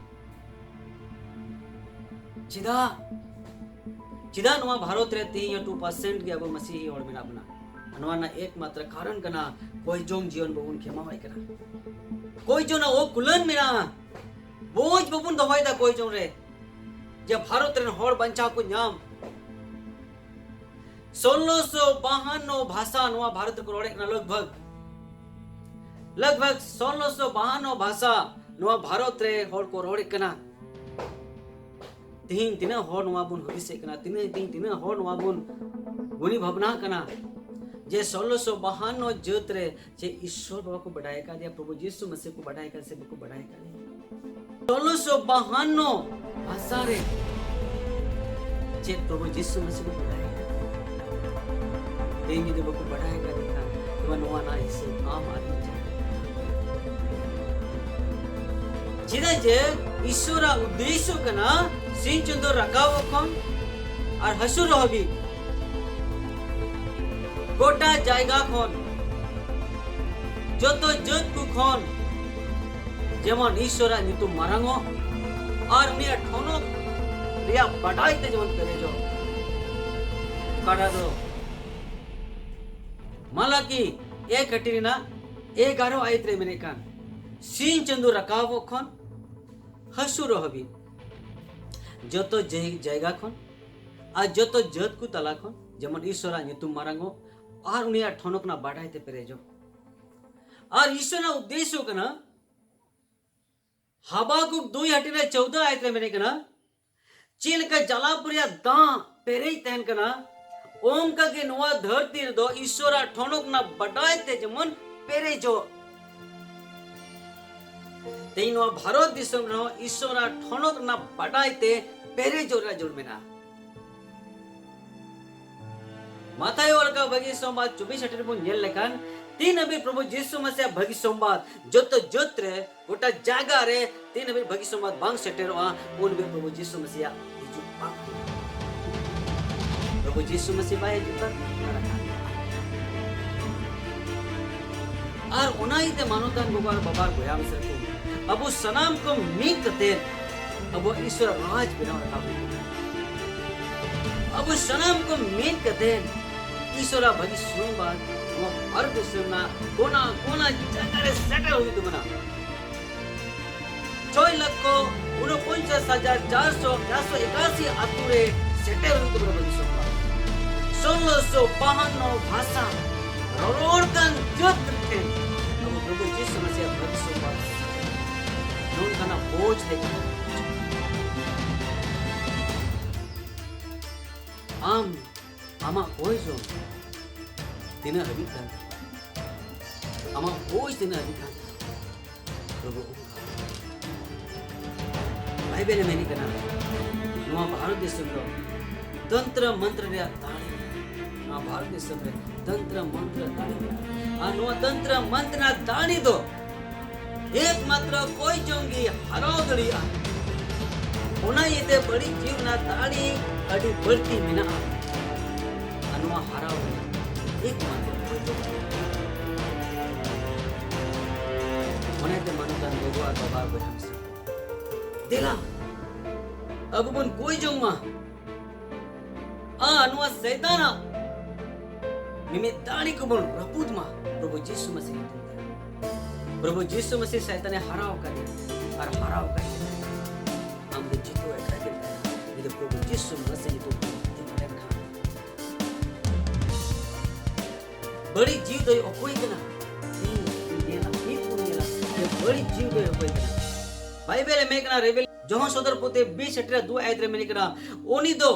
ᱪᱮᱫᱟᱜ? ᱪᱮᱫᱟᱜ ᱱᱚᱣᱟ ᱵᱷᱟᱨᱚᱛ ᱨᱮ ᱛᱮᱦᱮᱧ ᱦᱚᱸ ᱴᱩ ᱯᱟᱨᱥᱮᱱᱴ ᱜᱮ ᱟᱵᱚ ᱢᱟᱥᱤᱦᱤ ᱦᱚᱲ ᱢᱮᱱᱟᱜ ᱵᱚᱱᱟ? ᱱᱚᱣᱟ ᱨᱮᱱᱟᱜ ᱮᱠᱢᱟᱛᱨᱚ ᱠᱟᱨᱚᱱ ᱠᱟᱱᱟ ᱠᱚᱭ ᱡᱚᱝ ᱡᱤᱭᱚᱱ ᱵᱟᱵᱚᱱ ᱠᱷᱮᱢᱟᱣᱮᱫ ᱠᱟᱱᱟ᱾ ᱠᱚᱭ ᱡᱚᱱᱟᱜ ᱚ ᱠᱩᱞᱟᱹᱱ ᱢᱮᱱᱟᱜᱼᱟ᱾ ᱵᱳᱡᱽ ᱵᱟᱵᱚᱱ ᱫᱚᱦᱚᱭᱮᱫᱟ ᱠᱚᱭ ᱡᱚᱱ ᱨᱮ, ᱡᱮ ᱵᱷᱟᱨᱚᱛ ᱨᱮᱱ ᱦᱚᱲ ᱵᱟᱧᱪᱟᱣ ᱠᱚ ᱧᱟᱢ᱾ ᱥᱳᱞᱞᱳᱥᱚ ᱵᱟᱦᱟᱱᱱᱚ ᱵᱷᱟᱥᱟ ᱱᱚᱣᱟ ᱵᱷᱟᱨᱚᱛ ᱨᱮᱠᱚ ᱨᱚᱲᱮᱫ ᱠᱟᱱᱟ᱾ ᱞᱟᱜᱽ ᱵᱷᱟᱜᱽ, ᱞᱟᱜᱽ ᱵᱷᱟᱜᱽ ᱥᱳᱞᱞᱳᱥᱚ ᱵᱟᱦᱟᱱᱱᱚ ᱵᱷᱟᱥᱟ ᱱᱚᱣᱟ ᱵᱷᱟᱨᱚᱛ ᱨᱮ ᱦᱚᱲ ᱠᱚ ᱨᱚᱲᱮᱫ ᱠᱟᱱᱟ᱾ ᱛᱤᱦᱤᱧ ᱛᱤᱱᱟᱹᱜ ᱦᱚᱲ ᱱᱚᱣᱟ ᱵᱚᱱ ᱦᱩᱫᱤᱥᱮᱫ ᱠᱟᱱᱟ, ᱛᱤᱱᱟᱹᱜ, ᱛᱤᱦᱤᱧ ᱛᱤᱱᱟᱹᱜ ᱦᱚᱲ ᱱᱚᱣᱟ ᱵᱚᱱ ᱜᱩᱱᱤ ᱵᱷᱟᱵᱽᱱᱟ ᱠᱟᱱᱟ, ᱡᱮ ᱥᱳᱞᱞᱳᱥᱚ ᱵᱟᱦᱟᱱᱱᱚ ᱡᱟᱹᱛ ᱨᱮ ᱪᱮ ᱤᱥᱥᱚᱨ ᱵᱟᱵᱟ ᱠᱚ ᱵᱟᱰᱟᱭ ᱟᱠᱟᱫᱮᱭᱟ, ᱯᱨᱚᱵᱷᱩ ᱡᱤᱥᱩ ᱢᱟᱥᱤ ᱠᱚ ᱵᱟᱰᱟᱭ ᱟᱠᱟᱫᱮᱭᱟ ᱥᱮ ᱵᱟᱠᱚ ᱵᱟᱰᱟᱭ ᱟᱠᱟᱫᱮᱭᱟ? ᱥᱳᱞᱞᱳᱥᱚ ᱵᱟᱦᱟᱱᱱᱚ ᱵᱷᱟᱥᱟ ᱨᱮ ᱪᱮᱫ ᱯᱨᱚᱵᱷᱩ ᱡᱤᱥᱩ ᱢᱟᱥᱤ ᱠᱚ ᱵᱟᱰᱟᱭ ᱟᱠᱟᱫᱮᱭᱟ? ᱛᱮᱦᱮᱧ ᱡᱩᱫᱤ ᱵᱟᱠᱚ ᱵᱟᱰᱟᱭ ᱟᱠᱟᱫᱮ ᱠᱷᱟᱱ, ᱛᱚᱵᱮ ᱱᱚᱣᱟ ᱨᱮᱱᱟᱜ ᱦᱤᱥᱟᱹᱵ ᱟᱢ ᱟᱨ ᱤᱧ ᱪᱮᱫ? ᱪᱮᱫᱟᱜ ᱡᱮ ᱤᱥᱥᱚᱨᱟᱜ ᱩᱫᱽᱫᱮᱥᱥᱚ ᱠᱟᱱᱟ ᱥᱤᱧ ᱪᱟᱸᱫᱚ ᱨᱟᱠᱟᱵᱚᱜ ᱠᱷᱚᱱ ᱟᱨ ᱦᱟᱹᱥᱩᱨᱚᱜ ᱦᱟᱹᱵᱤᱡ ᱜᱚᱴᱟ ᱡᱟᱭᱜᱟ ᱠᱷᱚᱱ, ᱡᱚᱛᱚ ᱡᱟᱹᱛ ᱠᱚ ᱠᱷᱚᱱ, ᱡᱮᱢᱚᱱ ᱤᱥᱥᱚᱨᱟᱜ ᱧᱩᱛᱩᱢ ᱢᱟᱨᱟᱝᱚᱜ ᱟᱨ ᱩᱱᱤᱭᱟᱜ ᱴᱷᱚᱱᱚᱠ ᱨᱮᱭᱟᱜ ᱵᱟᱰᱟᱭ ᱛᱮ ᱡᱮᱢᱚᱱ ᱯᱮᱨᱮᱡᱚᱜ᱾ ᱚᱠᱟᱴᱟᱜ ᱫᱚ ᱢᱟᱞᱟᱠᱤ ᱮᱠ ᱦᱟᱹᱴᱤᱧ ᱨᱮᱱᱟᱜ ᱮᱜᱟᱨᱚ ᱟᱭᱟᱛ ᱨᱮ ᱢᱮᱱᱮᱫ ᱠᱟᱱ, ᱥᱤᱧ ᱪᱟᱸᱫᱚ ᱨᱟᱠᱟᱵᱚᱜ ᱠᱷᱚᱱ ᱦᱟᱹᱥᱩᱨᱚᱜ ᱦᱟᱹᱵᱤᱡ ᱡᱚᱛᱚ ᱡᱟᱭ-, ᱡᱟᱭᱜᱟ ᱠᱷᱚᱱ ᱟᱨ ᱡᱚᱛᱚ ᱡᱟᱹᱛ ᱠᱚ ᱛᱟᱞᱟ ᱠᱷᱚᱱ ᱡᱮᱢᱚᱱ ᱤᱥᱥᱚᱨᱟᱜ ᱧᱩᱛᱩᱢ ᱢᱟᱨᱟᱝᱚᱜ ᱟᱨ ᱩᱱᱤᱭᱟᱜ ᱴᱷᱚᱱᱚᱠ ᱨᱮᱱᱟᱜ ᱵᱟᱰᱟᱭ ᱛᱮ ᱯᱮᱨᱮᱡᱚᱜ᱾ ᱟᱨ ᱤᱥᱥᱚᱨᱟᱜ ᱩᱫᱽᱫᱮᱥᱥᱚ ᱠᱟᱱᱟ, ᱦᱟᱵᱟᱠᱩᱠ ᱫᱩᱭ ᱦᱟᱹᱴᱤᱧ ᱨᱮ ᱪᱳᱣᱫᱟ ᱟᱭᱟᱛ ᱨᱮ ᱢᱮᱱᱮᱫ ᱠᱟᱱᱟ, ᱪᱮᱫ ᱞᱮᱠᱟ ᱡᱟᱞᱟᱯᱩᱨ ᱨᱮᱭᱟᱜ ᱫᱟᱜ ᱯᱮᱨᱮᱡ ᱛᱟᱦᱮᱱ ᱠᱟᱱᱟ, ᱚᱱᱠᱟ ᱜᱮ ᱱᱚᱣᱟ ᱫᱷᱟᱹᱨᱛᱤ ᱨᱮᱫᱚ ᱤᱥᱥᱚᱨᱟᱜ ᱴᱷᱚᱱᱚᱠ ᱨᱮᱱᱟᱜ ᱵᱟᱰᱟᱭ ᱛᱮ ᱡᱮᱢᱚᱱ ᱯᱮᱨᱮᱡᱚᱜ᱾ ᱛᱮᱦᱮᱧ ᱱᱚᱣᱟ ᱵᱷᱟᱨᱚᱛ ᱫᱤᱥᱚᱢ ᱨᱮᱦᱚᱸ ᱤᱥᱥᱚᱨᱟᱜ ᱴᱷᱚᱱᱚᱠ ᱨᱮᱱᱟᱜ ᱵᱟᱰᱟᱭ ᱛᱮ ᱯᱮᱨᱮᱡᱚᱜ ᱨᱮᱭᱟᱜ ᱡᱟᱹᱨᱩᱲ ᱢᱮᱱᱟᱜᱼᱟ᱾ ᱢᱟᱛᱷᱟᱭ ᱚᱞ ᱟᱠᱟᱫ ᱵᱷᱟᱹᱜᱤ ᱥᱚᱢᱵᱟᱫ ᱪᱚᱵᱵᱤᱥ ᱦᱟᱹᱴᱤᱧ ᱨᱮᱵᱚᱱ ᱧᱮᱞ ᱞᱮᱠᱷᱟᱱ, ᱛᱤᱱ ᱦᱟᱹᱵᱤᱡ ᱯᱨᱚᱵᱷᱩ ᱡᱤᱥᱩ ᱢᱟᱥᱤᱭᱟᱜ ᱵᱷᱟᱹᱜᱤ ᱥᱚᱢᱵᱟᱫ ᱡᱚᱛᱚ ᱡᱟᱹᱛ ᱨᱮ, ᱜᱚᱴᱟ ᱡᱟᱭᱜᱟ ᱨᱮ ᱛᱤᱱ ᱦᱟᱹᱵᱤᱡ ᱵᱷᱟᱹᱜᱤ ᱥᱚᱢᱵᱟᱫ ᱵᱟᱝ ᱥᱮᱴᱮᱨᱚᱜᱼᱟ, ᱩᱱ ᱦᱟᱹᱵᱤᱡ ᱯᱨᱚᱵᱷᱩ ᱡᱤᱥᱩ ᱢᱟᱥᱤᱭᱟᱜ ᱦᱤᱡᱩᱜ ᱵᱟᱝ ᱦᱩᱭᱩᱜᱼᱟ᱾ ᱯᱨᱚᱵᱷᱩ ᱡᱤᱥᱩ ᱢᱟᱥᱤ ᱵᱟᱭ ᱦᱤᱡᱩᱜ ᱠᱟᱱ ᱚᱱᱟ ᱠᱟᱛᱷᱟ᱾ ᱟᱨ ᱚᱱᱟ ᱤᱭᱟᱹᱛᱮ ᱢᱟᱱᱚᱛᱟᱱ ᱜᱚᱜᱚ ᱟᱨ ᱵᱟᱵᱟ ᱟᱨ ᱵᱚᱭᱦᱟ ᱢᱤᱥᱨᱟ ᱠᱚ, ᱟᱵᱚ ᱥᱟᱱᱟᱢ ᱠᱚ ᱢᱤᱫ ᱠᱟᱛᱮ ᱟᱵᱚᱣᱟᱜ ᱤᱥᱥᱚᱨᱟᱜ ᱨᱟᱡᱽ ᱵᱮᱱᱟᱣ ᱨᱟᱠᱟᱵ ᱦᱩᱭᱩᱜ ᱠᱟᱱᱟ᱾ ᱟᱵᱚ ᱥᱟᱱᱟᱢ ᱠᱚ ᱢᱤᱫ ᱠᱟᱛᱮ ᱤᱥᱥᱚᱨᱟᱜ ᱵᱷᱟᱹᱜᱤ ᱥᱚᱢᱵᱟᱫ ᱱᱚᱣᱟ ᱵᱷᱟᱨᱚᱛ ᱫᱤᱥᱚᱢ ᱨᱮᱱᱟᱜ ᱠᱚᱱᱟ ᱠᱚᱱᱟ ᱡᱟᱭᱜᱟ ᱨᱮ ᱥᱮᱴᱮᱨ ᱦᱩᱭᱩᱜ ᱛᱟᱵᱚᱱᱟ᱾ ᱪᱷᱚᱭ ᱞᱚᱠᱷᱚ ᱩᱱᱚᱯᱚᱧᱪᱟᱥ ᱦᱟᱡᱟᱨ ᱪᱟᱨᱥᱚ, ᱪᱟᱨᱥᱚ ᱮᱠᱟᱥᱤ ᱟᱛᱳ ᱨᱮ ᱥᱮᱴᱮᱨ ᱦᱩᱭᱩᱜ ᱛᱟᱵᱚᱱᱟ ᱵᱷᱟᱹᱜᱤ ᱥᱚᱢᱵᱟᱫ᱾ ᱥᱳᱞᱞᱳᱥᱚ ᱵᱟᱦᱟᱱᱱᱚ ᱵᱷᱟᱥᱟ ᱨᱚᱨᱚᱲ ᱠᱟᱱ ᱡᱟᱹᱛ ᱴᱷᱮᱱ ᱟᱵᱚ ᱯᱨᱚᱵᱷᱩ ᱡᱤᱥᱩ ᱢᱟᱥᱤᱭᱟᱜ ᱵᱷᱟᱹᱜᱤ ᱥᱚᱢᱵᱟᱫ ᱱᱚᱝᱠᱟᱱᱟᱜ ᱵᱳᱡᱽ ᱦᱮᱡ ᱮᱱᱟ᱾ ᱟᱢ, ᱟᱢᱟᱜ ᱵᱳᱡᱽ ᱫᱚ ᱛᱤᱱᱟᱹᱜ ᱦᱟᱹᱵᱤᱡ ᱠᱟᱱ ᱛᱟᱢᱟ? ᱟᱢᱟᱜ ᱵᱳᱡᱽ ᱛᱤᱱᱟᱹᱜ ᱦᱟᱹᱵᱤᱡ ᱠᱟᱱ ᱛᱟᱢᱟ? ᱯᱨᱚᱵᱷᱩ ᱚᱱᱠᱟ᱾ ᱵᱟᱭᱵᱮᱞ ᱮ ᱢᱮᱱᱮᱫ ᱠᱟᱱᱟ, ᱱᱚᱣᱟ ᱵᱷᱟᱨᱚᱛ ᱫᱤᱥᱚᱢ ᱫᱚ ᱛᱚᱱᱛᱨᱚ ᱢᱚᱱᱛᱨᱚ ᱨᱮᱭᱟᱜ ᱫᱟᱲᱮ ᱢᱮᱱᱟᱜᱼᱟ᱾ ᱱᱚᱣᱟ ᱵᱷᱟᱨᱚᱛ ᱫᱤᱥᱚᱢ ᱨᱮ ᱛᱚᱱᱛᱨᱚ ᱢᱚᱱᱛᱨᱚ ᱫᱟᱲᱮ ᱢᱮᱱᱟᱜᱼᱟ᱾ ᱟᱨ ᱱᱚᱣᱟ ᱛᱚᱱᱛᱨᱚ ᱢᱚᱱᱛᱨᱚ ᱨᱮᱱᱟᱜ ᱫᱟᱲᱮ ᱫᱚ ᱮᱠᱢᱟᱛᱨᱚ ᱠᱚᱭ ᱪᱚᱝ ᱜᱮ ᱦᱟᱨᱟᱣ ᱫᱟᱲᱮᱭᱟᱜᱼᱟ᱾ ᱚᱱᱟ ᱤᱭᱟᱹᱛᱮ ᱵᱟᱹᱲᱤᱡ ᱡᱤᱣᱤ ᱨᱮᱱᱟᱜ ᱫᱟᱲᱮ ᱟᱹᱰᱤ ᱵᱟᱹᱲᱛᱤ ᱢᱮᱱᱟᱜᱼᱟ᱾ ᱟᱨ ᱱᱚᱣᱟ ᱦᱟᱨᱟᱣ ᱨᱮ ᱮᱠᱢᱟᱛᱨᱚ ᱠᱚᱭ ᱪᱚᱝ ᱜᱮ᱾ ᱚᱱᱟᱛᱮ ᱢᱟᱱᱚᱛᱟᱱ ᱜᱚᱜᱚ ᱟᱨ ᱵᱟᱵᱟ ᱵᱚᱭᱦᱟ ᱢᱤᱥᱨᱟ, ᱫᱮᱞᱟ, ᱟᱵᱚ ᱵᱚᱱ ᱠᱚᱭ ᱡᱚᱝ ᱢᱟ᱾ ᱟᱨ ᱱᱚᱣᱟ ᱥᱟᱭᱛᱟᱱᱟᱜ ᱢᱤᱢᱤᱫ ᱫᱟᱲᱮ ᱠᱚᱵᱚᱱ ᱨᱟᱹᱯᱩᱫ ᱢᱟ ᱯᱨᱚᱵᱷᱩ ᱡᱤᱥᱩ ᱢᱟᱥᱤ ᱧᱩᱛᱩᱢ ᱛᱮ᱾ ᱯᱨᱚᱵᱷᱩ ᱡᱤᱥᱩ ᱢᱟᱥᱤ ᱥᱟᱭᱛᱟᱱᱮ ᱦᱟᱨᱟᱣ ᱟᱠᱟᱫᱮᱭᱟ ᱟᱨ ᱦᱟᱨᱟᱣ ᱟᱠᱟᱫᱮᱭᱟ᱾ ᱟᱢ ᱫᱚ ᱡᱤᱛᱟᱹᱣ ᱮᱠᱟᱭ ᱜᱮ ᱛᱟᱦᱮᱱᱟ᱾ ᱡᱩᱫᱤ ᱯᱨᱚᱵᱷᱩ ᱡᱤᱥᱩ ᱢᱟᱥᱤ ᱧᱩᱛᱩᱢ ᱛᱮ ᱡᱩᱫᱤ ᱢᱚᱱᱮ ᱞᱮᱠᱷᱟᱱ, ᱵᱟᱹᱲᱤᱡ ᱡᱤᱣᱤ ᱫᱚᱭ ᱚᱠᱚᱭ ᱠᱟᱱᱟ? ᱤᱧ ᱧᱮᱞᱟ, ᱢᱤᱫ ᱵᱚᱱ ᱧᱮᱞᱟ ᱡᱮ ᱵᱟᱹᱲᱤᱡ ᱡᱤᱣᱤ ᱫᱚᱭ ᱚᱠᱚᱭ ᱠᱟᱱᱟ᱾ ᱵᱟᱭᱵᱮᱞ ᱮ ᱢᱮᱱ ᱠᱟᱱᱟ, ᱨᱮᱵᱮᱞ ᱡᱚᱦᱚᱱ ᱥᱚᱫᱚᱨ ᱯᱩᱛᱷᱤ ᱵᱤᱥ ᱥᱮᱴᱨᱮ ᱫᱩ ᱟᱭᱟᱛ ᱨᱮ ᱢᱮᱱ ᱠᱟᱱᱟ, ᱩᱱᱤ ᱫᱚ,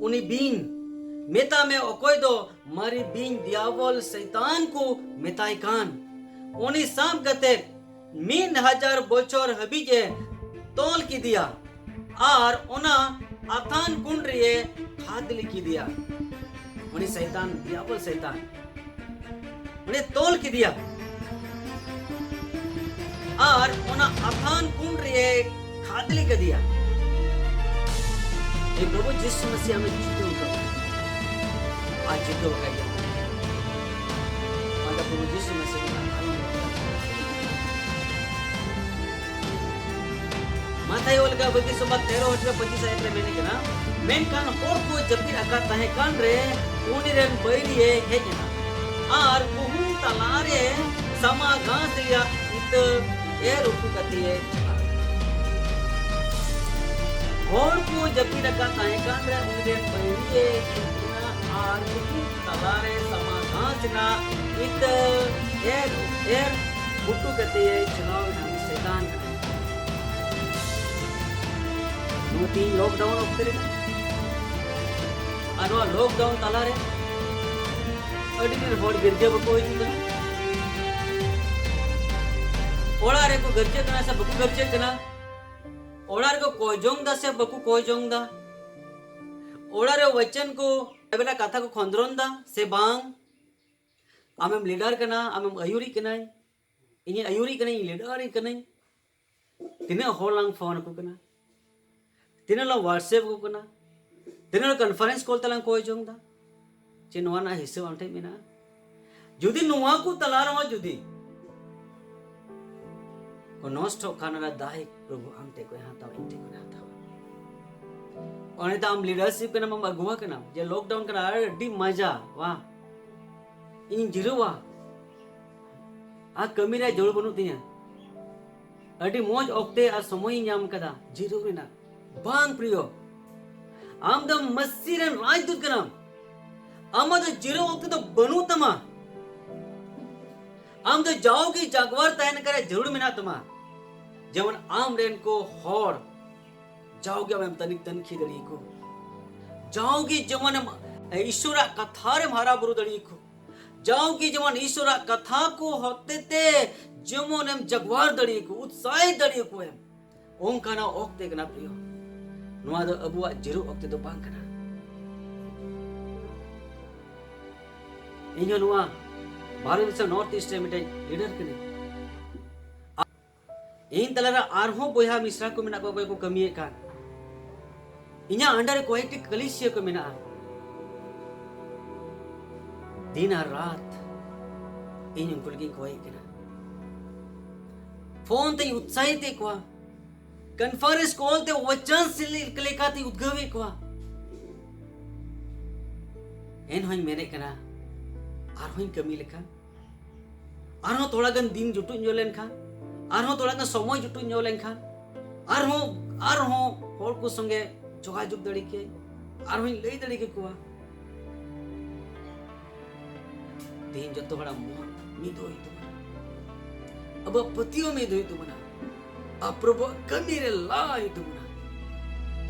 ᱩᱱᱤ ᱵᱤᱧ, ᱢᱮᱛᱟ ᱢᱮ ᱚᱠᱚᱭ ᱫᱚ ᱢᱟᱨᱮ ᱵᱤᱧ ᱫᱤᱭᱟᱵᱚᱞ ᱥᱟᱭᱛᱟᱱ ᱠᱚ ᱢᱮᱛᱟᱭ ᱠᱟᱱ, ᱩᱱᱤ ᱥᱟᱵ ᱠᱟᱛᱮ ᱢᱤᱫ ᱦᱟᱡᱟᱨ ᱵᱚᱪᱷᱚᱨ ᱦᱟᱹᱵᱤᱡ ᱮ ᱛᱚᱞ ᱠᱮᱫᱮᱭᱟ ᱟᱨ ᱚᱱᱟ ᱟᱛᱷᱟᱱ ᱠᱩᱸᱰ ᱨᱮ ᱠᱷᱟᱫᱽᱞᱮ ᱠᱮᱫᱮᱭᱟ᱾ ᱩᱱᱤ ᱥᱟᱭᱛᱟᱱ, ᱫᱤᱭᱟᱵᱚᱞ ᱥᱟᱭᱛᱟᱱ, ᱩᱱᱤ ᱛᱚᱞ ᱠᱮᱫᱮᱭᱟ ᱟᱨ ᱚᱱᱟ ᱟᱛᱷᱟᱱ ᱠᱩᱸᱰ ᱨᱮ ᱠᱷᱟᱫᱽᱞᱮ ᱠᱮᱫᱮᱭᱟ᱾ ᱮ ᱯᱨᱚᱵᱷᱩ ᱡᱤᱥᱩ ᱢᱟᱥᱤ ᱟᱢᱮ ᱡᱤᱛᱟᱹᱣ ᱠᱟᱫᱟ᱾ ᱟᱨ ᱡᱤᱛᱟᱹᱣ ᱟᱠᱟᱫ ᱜᱮᱭᱟ᱾ ᱚᱱᱟ ᱫᱚ ᱯᱨᱚᱵᱷᱩ ᱡᱤᱥᱩ ᱢᱟᱥᱤ ᱠᱟᱱᱟ᱾ ᱢᱟᱛᱷᱟᱭ ᱚᱞ ᱠᱟᱜ ᱵᱟᱹᱜᱤ ᱥᱚᱵᱷᱟ ᱛᱮᱨᱚ ᱦᱚᱪᱚ ᱯᱚᱸᱪᱤᱥ ᱟᱭᱟᱛ ᱨᱮ ᱢᱮᱱ ᱠᱟᱱᱟ, ᱢᱮᱱᱠᱷᱟᱱ ᱦᱚᱲ ᱠᱚ ᱡᱟᱹᱯᱤᱫ ᱟᱠᱟᱫ ᱛᱟᱦᱮᱸ ᱠᱟᱱ ᱨᱮ ᱩᱱᱤ ᱨᱮᱱ ᱵᱟᱹᱭᱨᱤᱭᱮ ᱦᱮᱡ ᱮᱱᱟ ᱟᱨ ᱜᱩᱦᱩᱢ ᱛᱟᱞᱟᱨᱮ ᱥᱟᱢᱟ ᱜᱷᱟᱥ ᱨᱮᱭᱟᱜ ᱤᱛᱟᱹ ᱮᱨ ᱩᱠᱩ ᱠᱟᱛᱮ ᱮ ᱪᱟᱞᱟᱣ ᱮᱱᱟ᱾ ᱦᱚᱲ ᱠᱚ ᱡᱟᱹᱯᱤᱫ ᱟᱠᱟᱫ ᱛᱟᱦᱮᱸ ᱠᱟᱱ ᱨᱮ ᱩᱱᱤ ᱨᱮᱱ ᱵᱟᱹᱭᱨᱤ ᱮ ᱦᱮᱡ ᱮᱱᱟ ᱟᱨ ᱩᱱᱠᱩ ᱛᱟᱞᱟᱨᱮ ᱥᱟᱢᱟᱝ ᱜᱷᱟᱥ ᱨᱮᱱᱟᱜ ᱤᱛᱟᱹ ᱮᱨ, ᱮᱨ ᱩᱠᱩ ᱠᱟᱛᱮ ᱮ ᱪᱟᱞᱟᱣ ᱮᱱᱟ᱾ ᱩᱱᱤ ᱥᱮᱛᱟᱱ ᱠᱟᱱᱟ᱾ ᱱᱚᱣᱟ ᱛᱮᱦᱮᱧ ᱞᱚᱠᱰᱟᱣᱩᱱ ᱚᱠᱛᱮ ᱨᱮ ᱟᱨ ᱱᱚᱣᱟ ᱞᱚᱠᱰᱟᱣᱩᱱ ᱛᱟᱞᱟᱨᱮ ᱟᱹᱰᱤ ᱰᱷᱮᱨ ᱦᱚᱲ ᱜᱤᱨᱡᱟᱹ ᱵᱟᱠᱚ ᱦᱤᱡᱩᱜ ᱠᱟᱱᱟ᱾ ᱚᱲᱟᱜ ᱨᱮᱠᱚ ᱜᱤᱨᱡᱟᱹᱜ ᱠᱟᱱᱟ ᱥᱮ ᱵᱟᱠᱚ ᱜᱤᱨᱡᱟᱹᱜ ᱠᱟᱱᱟ? ᱚᱲᱟᱜ ᱨᱮᱠᱚ ᱠᱚᱭ ᱡᱚᱝ ᱫᱟ ᱥᱮ ᱵᱟᱠᱚ ᱠᱚᱭ ᱡᱚᱝ ᱫᱟ? ᱚᱲᱟᱜ ᱨᱮ ᱵᱟᱪᱚᱱ ᱠᱚ, ᱵᱮᱞᱟ ᱠᱟᱛᱷᱟ ᱠᱚ ᱠᱷᱚᱸᱫᱽᱨᱚᱱ ᱫᱟ ᱥᱮ ᱵᱟᱝ? ᱟᱢᱮᱢ ᱞᱤᱰᱟᱨ ᱠᱟᱱᱟ, ᱟᱢᱮᱢ ᱟᱹᱭᱩᱨᱤᱡ ᱠᱟᱱᱟᱭ, ᱤᱧᱤᱧ ᱟᱹᱭᱩᱨᱤᱡ ᱠᱟᱹᱱᱟᱹᱧ, ᱤᱧ ᱞᱤᱰᱟᱨᱤᱡ ᱠᱟᱹᱱᱟᱹᱧ᱾ ᱛᱤᱱᱟᱹᱜ ᱦᱚᱲ ᱞᱟᱝ ᱯᱷᱳᱱ ᱟᱠᱚ ᱠᱟᱱᱟ, ᱛᱤᱱᱟᱹᱜ ᱞᱟᱝ ᱣᱟᱴᱥᱮᱯ ᱟᱠᱚ ᱠᱟᱱᱟ, ᱛᱤᱱᱟᱹᱜ ᱠᱚᱱᱯᱷᱟᱨᱮᱱᱥ ᱠᱚᱞ ᱛᱮᱞᱟᱝ ᱠᱚᱭ ᱡᱚᱝ ᱫᱟ᱾ ᱪᱮ ᱱᱚᱣᱟ ᱨᱮᱱᱟᱜ ᱦᱤᱥᱟᱹᱵ ᱟᱢ ᱴᱷᱮᱱ ᱢᱮᱱᱟᱜᱼᱟ? ᱡᱩᱫᱤ ᱱᱚᱣᱟ ᱠᱚ ᱛᱟᱞᱟ ᱨᱮᱦᱚᱸ ᱡᱩᱫᱤ ᱠᱚ ᱱᱚᱥᱴᱚᱜ ᱠᱷᱟᱱ, ᱚᱱᱟ ᱫᱟᱭ ᱯᱨᱚᱵᱷᱩ ᱟᱢ ᱴᱷᱮᱱ ᱠᱷᱚᱱ ᱦᱟᱛᱟᱣᱟ, ᱤᱧ ᱴᱷᱮᱱ ᱠᱷᱚᱱ ᱦᱟᱛᱟᱣᱟ᱾ ᱚᱸᱰᱮ ᱫᱚ ᱟᱢ ᱞᱤᱰᱟᱨᱥᱤᱯ ᱠᱟᱱᱟᱢ, ᱟᱢ ᱟᱹᱜᱩᱣᱟ ᱠᱟᱱᱟᱢ, ᱡᱮ ᱞᱚᱠᱰᱟᱣᱩᱱ ᱠᱟᱱᱟ, ᱟᱹᱰᱤ ᱢᱟᱡᱟ, ᱣᱟᱦ, ᱤᱧ ᱡᱤᱨᱟᱹᱣᱟ, ᱟᱨ ᱠᱟᱹᱢᱤ ᱨᱮ ᱡᱟᱹᱨᱩᱲ ᱵᱟᱹᱱᱩᱜ ᱛᱤᱧᱟ, ᱟᱹᱰᱤ ᱢᱚᱡᱽ ᱚᱠᱛᱮ ᱟᱨ ᱥᱚᱢᱚᱭ ᱤᱧ ᱧᱟᱢ ᱠᱟᱫᱟ ᱡᱤᱨᱟᱹᱣ ᱨᱮᱱᱟᱜ᱾ ᱵᱟᱝ ᱯᱨᱤᱭᱚ, ᱟᱢ ᱫᱚ ᱢᱟᱹᱥᱤ ᱨᱮᱱ ᱨᱟᱡᱽᱫᱩᱛ ᱠᱟᱱᱟᱢ᱾ ᱟᱢᱟᱜ ᱫᱚ ᱡᱤᱨᱟᱹᱣ ᱚᱠᱛᱮ ᱫᱚ ᱵᱟᱹᱱᱩᱜ ᱛᱟᱢᱟ᱾ ᱟᱢ ᱫᱚ ᱡᱟᱣᱜᱮ ᱡᱟᱜᱣᱟᱨ ᱛᱟᱦᱮᱱ ᱠᱟᱨᱮ ᱡᱟᱹᱨᱩᱲ ᱢᱮᱱᱟᱜ ᱛᱟᱢᱟ᱾ ᱡᱮᱢᱚᱱ ᱟᱢ ᱨᱮᱱ ᱠᱚ ᱦᱚᱲ ᱡᱟᱣᱜᱮ ᱟᱢᱮᱢ ᱛᱟᱹᱱᱤᱠ ᱛᱟᱹᱱᱠᱷᱤ ᱫᱟᱲᱮᱭᱟᱠᱚ, ᱡᱟᱣᱜᱮ ᱡᱮᱢᱚᱱᱮᱢ ᱤᱥᱚᱨᱟᱜ ᱠᱟᱛᱷᱟ ᱨᱮᱢ ᱦᱟᱨᱟ ᱵᱩᱨᱩ ᱫᱟᱲᱮᱭᱟᱠᱚ, ᱡᱟᱣᱜᱮ ᱡᱮᱢᱚᱱ ᱤᱥᱚᱨᱟᱜ ᱠᱟᱛᱷᱟ ᱠᱚ ᱦᱚᱛᱮ ᱛᱮ ᱡᱮᱢᱚᱱᱮᱢ ᱡᱟᱜᱣᱟᱨ ᱫᱟᱲᱮᱭᱟᱠᱚ, ᱩᱛᱥᱟᱦᱤᱛ ᱫᱟᱲᱮᱭᱟᱠᱚ ᱮᱢ, ᱚᱱᱠᱟᱱᱟᱜ ᱚᱠᱛᱮ ᱠᱟᱱᱟ ᱯᱨᱤᱭᱚ᱾ ᱱᱚᱣᱟ ᱫᱚ ᱟᱵᱚᱣᱟᱜ ᱡᱤᱨᱟᱹᱣ ᱚᱠᱛᱮ ᱫᱚ ᱵᱟᱝ ᱠᱟᱱᱟ᱾ ᱤᱧ ᱦᱚᱸ ᱱᱚᱣᱟ ᱵᱷᱟᱨᱚᱛ ᱫᱤᱥᱚᱢ ᱱᱚᱨᱛᱷ ᱤᱥᱴ ᱨᱮ ᱢᱤᱫᱴᱮᱱ ᱞᱤᱰᱟᱨ ᱠᱟᱹᱱᱟᱹᱧ᱾ ᱤᱧ ᱛᱟᱞᱟᱨᱮ ᱟᱨᱦᱚᱸ ᱵᱚᱭᱦᱟ ᱢᱤᱥᱨᱟ ᱠᱚ ᱢᱮᱱᱟᱜ ᱠᱚᱣᱟ, ᱚᱠᱚᱭ ᱠᱚ ᱠᱟᱹᱢᱤᱭᱮᱫ ᱠᱟᱱ᱾ ᱤᱧᱟᱹᱜ under ᱨᱮ ᱠᱚᱭᱮᱠᱴᱤ ᱠᱟᱹᱞᱤᱥᱤᱭᱟᱹ ᱠᱚ ᱢᱮᱱᱟᱜᱼᱟ᱾ ᱫᱤᱱ ᱟᱨ ᱨᱟᱛ ᱤᱧ ᱩᱱᱠᱩ ᱞᱟᱹᱜᱤᱫ ᱤᱧ ᱠᱚᱭᱮᱫ ᱠᱟᱱᱟ᱾ ᱯᱷᱳᱱ ᱛᱮᱧ ᱩᱛᱥᱟᱦᱤᱛ ᱮᱫ ᱠᱚᱣᱟ, ᱠᱚᱱᱯᱷᱟᱨᱮᱱᱥ ᱠᱚᱞ ᱛᱮ ᱣᱟᱪᱟᱱ ᱥᱤᱞᱤ ᱞᱮᱠᱟᱛᱮᱧ ᱩᱫᱽᱜᱟᱹᱣᱮᱫ ᱠᱚᱣᱟ᱾ ᱮᱱᱦᱚᱸᱧ ᱢᱮᱱᱮᱫ ᱠᱟᱱᱟ, ᱟᱨᱦᱚᱸᱧ ᱠᱟᱹᱢᱤ ᱞᱮᱠᱷᱟᱱ, ᱟᱨᱦᱚᱸ ᱛᱷᱚᱲᱟ ᱜᱟᱱ ᱫᱤᱱ ᱡᱩᱴᱩᱡ ᱧᱚᱜ ᱞᱮᱱᱠᱷᱟᱱ, ᱟᱨᱦᱚᱸ ᱛᱷᱚᱲᱟ ᱜᱟᱱ ᱥᱚᱢᱚᱭ ᱡᱩᱴᱩᱡ ᱧᱚᱜ ᱞᱮᱱᱠᱷᱟᱱ ᱟᱨᱦᱚᱸ, ᱟᱨᱦᱚᱸ ᱦᱚᱲ ᱠᱚ ᱥᱚᱸᱜᱮ ᱡᱳᱜᱟᱡᱳᱜᱽ ᱫᱟᱲᱮ ᱠᱮᱭᱟᱹᱧ, ᱟᱨᱦᱚᱸᱧ ᱞᱟᱹᱭ ᱫᱟᱲᱮ ᱠᱮᱠᱚᱣᱟ᱾ ᱛᱮᱦᱮᱧ ᱡᱚᱛᱚ ᱦᱚᱲᱟᱜ ᱢᱚᱱ ᱢᱤᱫ ᱦᱩᱭᱩᱜ ᱛᱟᱵᱚᱱᱟ, ᱟᱵᱚᱣᱟᱜ ᱯᱟᱹᱛᱭᱟᱹᱣ ᱢᱤᱫ ᱦᱩᱭᱩᱜ ᱛᱟᱵᱚᱱᱟ, ᱟᱨ ᱯᱨᱚᱵᱷᱩᱣᱟᱜ ᱠᱟᱹᱢᱤ ᱨᱮ ᱞᱟᱦᱟ ᱦᱩᱭᱩᱜ ᱛᱟᱵᱚᱱᱟ᱾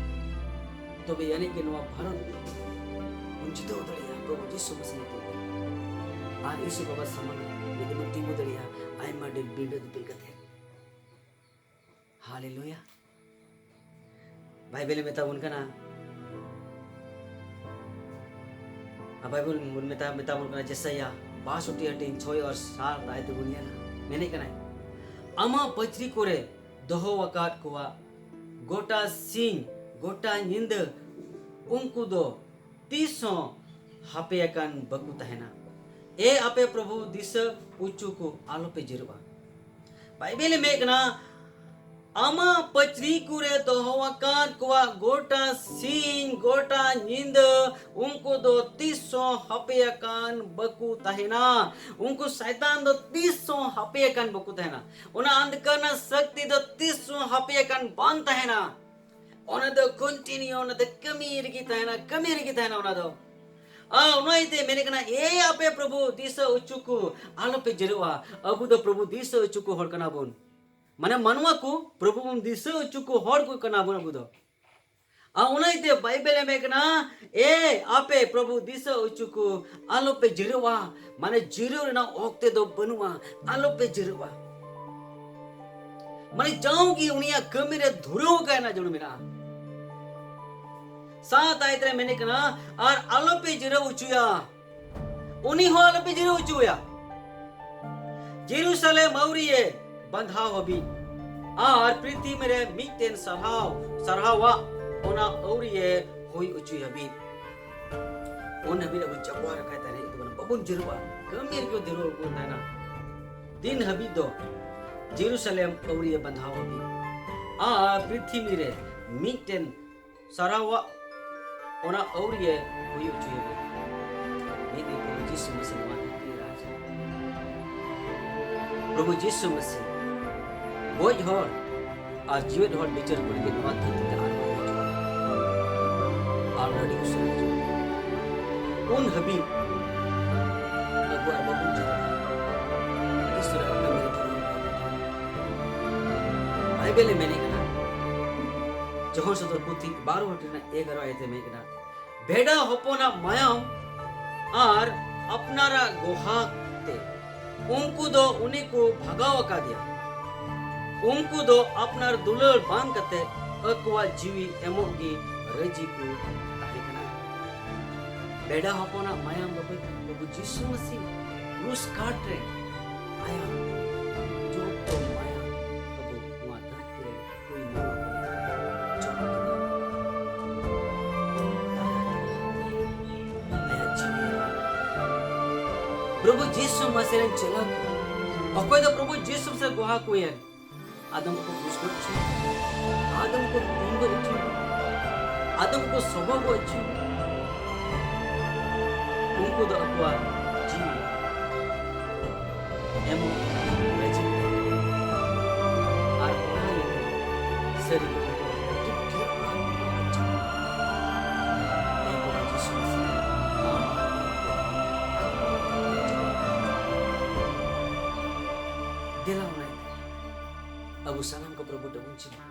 ᱛᱚᱵᱮ ᱟᱹᱱᱤᱡ ᱜᱮ ᱱᱚᱣᱟ ᱵᱷᱟᱨᱚᱛ ᱵᱚᱱ ᱡᱤᱛᱟᱹᱣ ᱫᱟᱲᱮᱭᱟᱜᱼᱟ ᱯᱨᱚᱵᱷᱩ ᱡᱤᱥᱩ ᱢᱟᱥᱤ ᱧᱩᱛᱩᱢ ᱛᱮ᱾ ᱟᱨ ᱤᱥᱩ ᱵᱟᱵᱟ ᱥᱟᱢᱟᱝ ᱨᱮ ᱢᱤᱫ ᱫᱤᱱ ᱵᱚᱱ ᱛᱤᱸᱜᱩ ᱫᱟᱲᱮᱭᱟᱜᱼᱟ ᱟᱭᱢᱟ ᱰᱷᱮᱨ ᱵᱤᱸᱰᱟᱹ ᱫᱤᱯᱤᱞ ᱠᱟᱛᱮ᱾ ᱦᱟᱞᱮᱞᱩᱭᱟ᱾ ᱵᱟᱭᱵᱮᱞ ᱮ ᱢᱮᱛᱟ ᱵᱚᱱ ᱠᱟᱱᱟ, ᱟᱨ ᱵᱟᱭᱵᱮᱞ ᱵᱚᱱ ᱢᱮᱛᱟ, ᱢᱮᱛᱟ ᱵᱚᱱ ᱠᱟᱱᱟ ᱡᱮᱥᱟᱭᱟ ᱵᱟᱥᱚᱴᱤ ᱦᱟᱹᱴᱤᱧ ᱪᱷᱚᱭ ᱟᱨ ᱥᱟᱛ ᱟᱭ ᱛᱮᱵᱚᱱ ᱧᱮᱞᱟ᱾ ᱢᱮᱱᱮᱫ ᱠᱟᱱᱟᱭ, ᱟᱢᱟᱜ ᱯᱟᱹᱪᱨᱤ ᱠᱚᱨᱮ ᱫᱚᱦᱚ ᱟᱠᱟᱫ ᱠᱚᱣᱟ ᱜᱚᱴᱟ ᱥᱤᱧ ᱜᱚᱴᱟ ᱧᱤᱫᱟᱹ ᱩᱱᱠᱩ ᱫᱚ ᱛᱤᱥ ᱦᱚᱸ ᱦᱟᱯᱮ ᱟᱠᱟᱱ ᱵᱟᱠᱚ ᱛᱟᱦᱮᱱᱟ᱾ ᱮ ᱟᱯᱮ ᱯᱨᱚᱵᱷᱩ ᱫᱤᱥᱟᱹ ᱚᱪᱚ ᱠᱚ ᱟᱞᱚᱯᱮ ᱡᱤᱨᱟᱹᱜᱼᱟ᱾ ᱵᱟᱭᱵᱮᱞ ᱮ ᱢᱮᱱ ᱠᱟᱱᱟ, ᱟᱢᱟᱜ ᱯᱟᱹᱪᱨᱤ ᱠᱚᱨᱮ ᱫᱚᱦᱚ ᱟᱠᱟᱫ ᱠᱚᱣᱟ ᱜᱚᱴᱟ ᱥᱤᱧ ᱜᱚᱴᱟ ᱧᱤᱫᱟᱹ ᱩᱱᱠᱩ ᱫᱚ ᱛᱤᱥ ᱦᱚᱸ ᱦᱟᱯᱮ ᱟᱠᱟᱱ ᱵᱟᱠᱚ ᱛᱟᱦᱮᱱᱟ᱾ ᱩᱱᱠᱩ ᱥᱟᱭᱛᱟᱱ ᱫᱚ ᱛᱤᱥ ᱦᱚᱸ ᱦᱟᱯᱮ ᱟᱠᱟᱱ ᱵᱟᱠᱚ ᱛᱟᱦᱮᱱᱟ᱾ ᱚᱱᱟ ᱟᱱᱫᱷᱠᱟᱨ ᱨᱮᱱᱟᱜ ᱥᱚᱠᱛᱤ ᱫᱚ ᱛᱤᱥ ᱦᱚᱸ ᱦᱟᱯᱮ ᱟᱠᱟᱱ ᱵᱟᱝ ᱛᱟᱦᱮᱱᱟ᱾ ᱚᱱᱟ ᱫᱚ continue, ᱚᱱᱟ ᱫᱚ ᱠᱟᱹᱢᱤ ᱨᱮᱜᱮ ᱛᱟᱦᱮᱱᱟ, ᱠᱟᱹᱢᱤ ᱨᱮᱜᱮ ᱛᱟᱦᱮᱱᱟ ᱚᱱᱟ ᱫᱚ᱾ ᱟᱨ ᱚᱱᱟ ᱤᱭᱟᱹᱛᱮ ᱢᱮᱱᱮᱫ ᱠᱟᱱᱟ, ᱮ ᱟᱯᱮ ᱯᱨᱚᱵᱷᱩ ᱫᱤᱥᱟᱹ ᱚᱪᱚ ᱠᱚ ᱟᱞᱚᱯᱮ ᱡᱤᱨᱟᱹᱜᱼᱟ᱾ ᱟᱵᱚ ᱫᱚ ᱯᱨᱚᱵᱷᱩ ᱫᱤᱥᱟᱹ ᱚᱪᱚ ᱠᱚ ᱦᱚᱲ ᱠᱟᱱᱟ ᱵᱚᱱ᱾ ᱢᱟᱱᱮ ᱢᱟᱱᱣᱟ ᱠᱚ ᱯᱨᱚᱵᱷᱩ ᱵᱚᱱ ᱫᱤᱥᱟᱹ ᱚᱪᱚ ᱠᱚ ᱦᱚᱲ ᱠᱚ ᱠᱟᱱᱟ ᱵᱚᱱ ᱟᱵᱚ ᱫᱚ᱾ ᱟᱨ ᱚᱱᱟ ᱤᱭᱟᱹᱛᱮ ᱵᱟᱭᱵᱮᱞ ᱮ ᱢᱮᱱ ᱠᱟᱱᱟ, ᱮ ᱟᱯᱮ ᱯᱨᱚᱵᱷᱩ ᱫᱤᱥᱟᱹ ᱚᱪᱚ ᱠᱚ ᱟᱞᱚᱯᱮ ᱡᱤᱨᱟᱹᱜᱼᱟ᱾ ᱢᱟᱱᱮ ᱡᱤᱨᱟᱹᱣ ᱨᱮᱱᱟᱜ ᱚᱠᱛᱮ ᱫᱚ ᱵᱟᱹᱱᱩᱜᱼᱟ, ᱟᱞᱚᱯᱮ ᱡᱤᱨᱟᱹᱜᱼᱟ᱾ ᱢᱟᱱᱮ ᱡᱟᱣᱜᱮ ᱩᱱᱤᱭᱟᱜ ᱠᱟᱹᱢᱤ ᱨᱮ ᱫᱷᱩᱨᱟᱹᱣ ᱠᱟᱭ ᱨᱮᱱᱟᱜ ᱡᱟᱹᱨᱩᱲ ᱢᱮᱱᱟᱜᱼᱟ᱾ ᱥᱟᱛ ᱟᱭᱟᱛ ᱨᱮ ᱢᱮᱱᱮᱫ ᱠᱟᱱᱟ, ᱟᱨ ᱟᱞᱚᱯᱮ ᱡᱤᱨᱟᱹᱣ ᱦᱚᱪᱚᱭᱟ, ᱩᱱᱤ ᱦᱚᱸ ᱟᱞᱚᱯᱮ ᱡᱤᱨᱟᱹᱣ ᱦᱚᱪᱚᱭᱟ᱾ ᱡᱮᱨᱩᱥᱟᱞᱮᱢ ᱟᱹᱣᱨᱤᱭᱮ ᱵᱟᱸᱫᱷᱟᱣ ᱦᱟᱹᱵᱤᱡ ᱟᱨ ᱯᱨᱤᱛᱷᱤᱵᱤ ᱨᱮ ᱢᱤᱫᱴᱮᱱ ᱥᱟᱨᱦᱟᱣ, ᱥᱟᱨᱦᱟᱣᱟᱜ ᱚᱱᱟ ᱟᱹᱣᱨᱤᱭᱮ ᱦᱩᱭ ᱦᱚᱪᱚᱭ ᱦᱟᱹᱵᱤᱡ᱾ ᱩᱱ ᱦᱟᱹᱵᱤᱡ ᱟᱵᱚ ᱡᱟᱜᱣᱟᱨ ᱟᱠᱟᱭ ᱛᱟᱦᱮᱱ ᱦᱩᱭᱩᱜ ᱛᱟᱵᱚᱱᱟ, ᱵᱟᱵᱚᱱ ᱡᱤᱨᱟᱹᱜᱼᱟ, ᱠᱟᱹᱢᱤ ᱨᱮᱜᱮ ᱫᱷᱩᱨᱟᱹᱣ ᱵᱚᱱ ᱛᱟᱦᱮᱱᱟ᱾ ᱫᱤᱱ ᱦᱟᱹᱵᱤᱡ ᱫᱚ ᱡᱮᱨᱩᱥᱟᱞᱮᱢ ᱟᱹᱣᱨᱤᱭᱮ ᱵᱟᱸᱫᱷᱟᱣ ᱦᱟᱹᱵᱤᱡ ᱟᱨ ᱯᱨᱤᱛᱷᱤᱵᱤ ᱨᱮ ᱢᱤᱫᱴᱮᱱ ᱥᱟᱨᱦᱟᱣᱟᱜ ᱚᱱᱟ ᱟᱹᱣᱨᱤᱭᱮ ᱦᱩᱭ ᱦᱚᱪᱚᱭᱮ᱾ ᱢᱤᱫ ᱫᱤᱱ ᱯᱨᱚᱵᱷᱩ ᱡᱤᱥᱩ ᱢᱟᱥᱤ ᱱᱚᱣᱟ ᱫᱷᱟᱹᱨᱛᱤ ᱨᱮ ᱨᱟᱡᱽ᱾ ᱯᱨᱚᱵᱷᱩ ᱡᱤᱥᱩ ᱢᱟᱥᱤ ᱜᱚᱡ ᱦᱚᱲ ᱟᱨ ᱡᱤᱣᱮᱫ ᱦᱚᱲ ᱵᱤᱪᱟᱹᱨ ᱠᱚ ᱞᱟᱹᱜᱤᱫ ᱱᱚᱣᱟ ᱫᱷᱟᱹᱨᱛᱤ ᱛᱮ ᱟᱨ ᱵᱟᱭ ᱦᱤᱡᱩᱜᱼᱟ᱾ ᱟᱨ ᱟᱹᱰᱤ ᱩᱥᱟᱹᱨᱟ ᱦᱤᱡᱩᱜᱼᱟ᱾ ᱩᱱ ᱦᱟᱹᱵᱤᱡ ᱟᱵᱚ ᱟᱨ ᱵᱟᱵᱚᱱ ᱡᱤᱨᱟᱹᱜᱼᱟ᱾ ᱤᱥᱚᱨᱟᱜ ᱠᱟᱹᱢᱤ ᱨᱮ ᱫᱷᱚᱨᱢᱚ ᱵᱟᱭ ᱵᱚᱫᱚᱞᱟ᱾ ᱵᱟᱭᱵᱮᱞ ᱮ ᱢᱮᱱᱮᱫ ᱠᱟᱱᱟ, ᱡᱚᱦᱚᱱ ᱥᱚᱫᱚᱨ ᱯᱩᱛᱷᱤ ᱵᱟᱨᱚ ᱦᱚᱲ ᱨᱮᱱᱟᱜ ᱮᱜᱟᱨᱚ ᱟᱭᱟᱛ ᱮ ᱢᱮᱱᱮᱫ ᱠᱟᱱᱟ, ᱵᱷᱮᱰᱟ ᱦᱚᱯᱚᱱᱟᱜ ᱢᱟᱭᱟᱢ ᱟᱨ ᱟᱯᱱᱟᱨᱟᱜ ᱜᱚᱦᱟ ᱛᱮ ᱩᱱᱠᱩ ᱫᱚ ᱩᱱᱤ ᱠᱚ ᱵᱷᱟᱜᱟᱣ ᱟᱠᱟᱫᱮᱭᱟ᱾ ᱩᱱᱠᱩ ᱫᱚ ᱟᱯᱱᱟᱨ ᱫᱩᱞᱟᱹᱲ ᱵᱟᱝ ᱠᱟᱛᱮ ᱟᱠᱚᱣᱟᱜ ᱡᱤᱣᱤ ᱮᱢᱚᱜ ᱜᱮ ᱨᱟᱹᱡᱤ ᱠᱚ ᱛᱟᱦᱮᱸ ᱠᱟᱱᱟ᱾ ᱵᱷᱮᱰᱟ ᱦᱚᱯᱚᱱᱟᱜ ᱢᱟᱭᱟᱢ ᱫᱚ ᱚᱠᱚᱭ ᱠᱟᱱᱟ? ᱯᱨᱚᱵᱷᱩ ᱡᱤᱥᱩ ᱢᱟᱹᱥᱤ ᱠᱨᱩᱥ ᱠᱟᱴ ᱨᱮ ᱟᱭᱟᱜ ᱡᱚᱛᱚ ᱢᱟᱭᱟᱢ ᱟᱵᱚ ᱱᱚᱣᱟ ᱫᱷᱟᱹᱨᱛᱤ ᱨᱮ ᱦᱩᱭ ᱢᱟ᱾ ᱡᱚᱢ ᱠᱮᱫᱟ᱾ ᱟᱭᱟᱜ ᱡᱤᱣᱤ ᱮᱢᱟ᱾ ᱯᱨᱚᱵᱷᱩ ᱡᱤᱥᱩ ᱢᱟᱹᱥᱤ ᱨᱮᱱ ᱪᱮᱞᱟ ᱠᱚ, ᱚᱠᱚᱭ ᱫᱚ ᱯᱨᱚᱵᱷᱩ ᱡᱤᱥᱩ ᱢᱟᱹᱥᱤ ᱜᱚᱦᱟ ᱠᱚ ᱮᱱ, ᱟᱫᱚᱢ ᱠᱚ ᱠᱨᱩᱥ ᱜᱚᱡ ᱦᱚᱪᱚ, ᱟᱫᱚᱢ ᱠᱚ ᱛᱩᱧ ᱜᱚᱡ ᱦᱚᱪᱚ, ᱟᱫᱚᱢ ᱠᱚ ᱥᱚᱵᱚ ᱜᱚᱡ ᱦᱚᱪᱚ᱾ ᱩᱱᱠᱩ ᱫᱚ ᱟᱠᱚᱣᱟᱜ ᱡᱤᱣᱤ ᱮᱢᱚᱜ ᱨᱟᱹᱡᱤ ᱠᱟᱱᱟ᱾ ᱟᱨ ᱚᱱᱟ ᱤᱭᱟᱹᱛᱮ ᱥᱟᱹᱨᱤ ᱜᱮ ᱩᱱᱠᱩ ᱟᱹᱰᱤ ᱰᱷᱮᱨ ᱵᱟᱝ ᱠᱚ ᱵᱟᱧᱪᱟᱣᱟ᱾ ᱮᱭ ᱯᱨᱚᱵᱷᱩ ᱡᱤᱥᱩ ᱢᱟᱥᱤᱦ, ᱟᱢ ᱫᱮᱞᱟ ᱚᱱᱟ ᱤᱭᱟᱹᱛᱮ ᱟᱵᱚ ᱥᱟᱱᱟᱢ ᱠᱚ ᱯᱨᱚᱵᱷᱩ ᱴᱷᱮᱱ ᱵᱚᱱ ᱪᱤᱱᱦᱟᱹ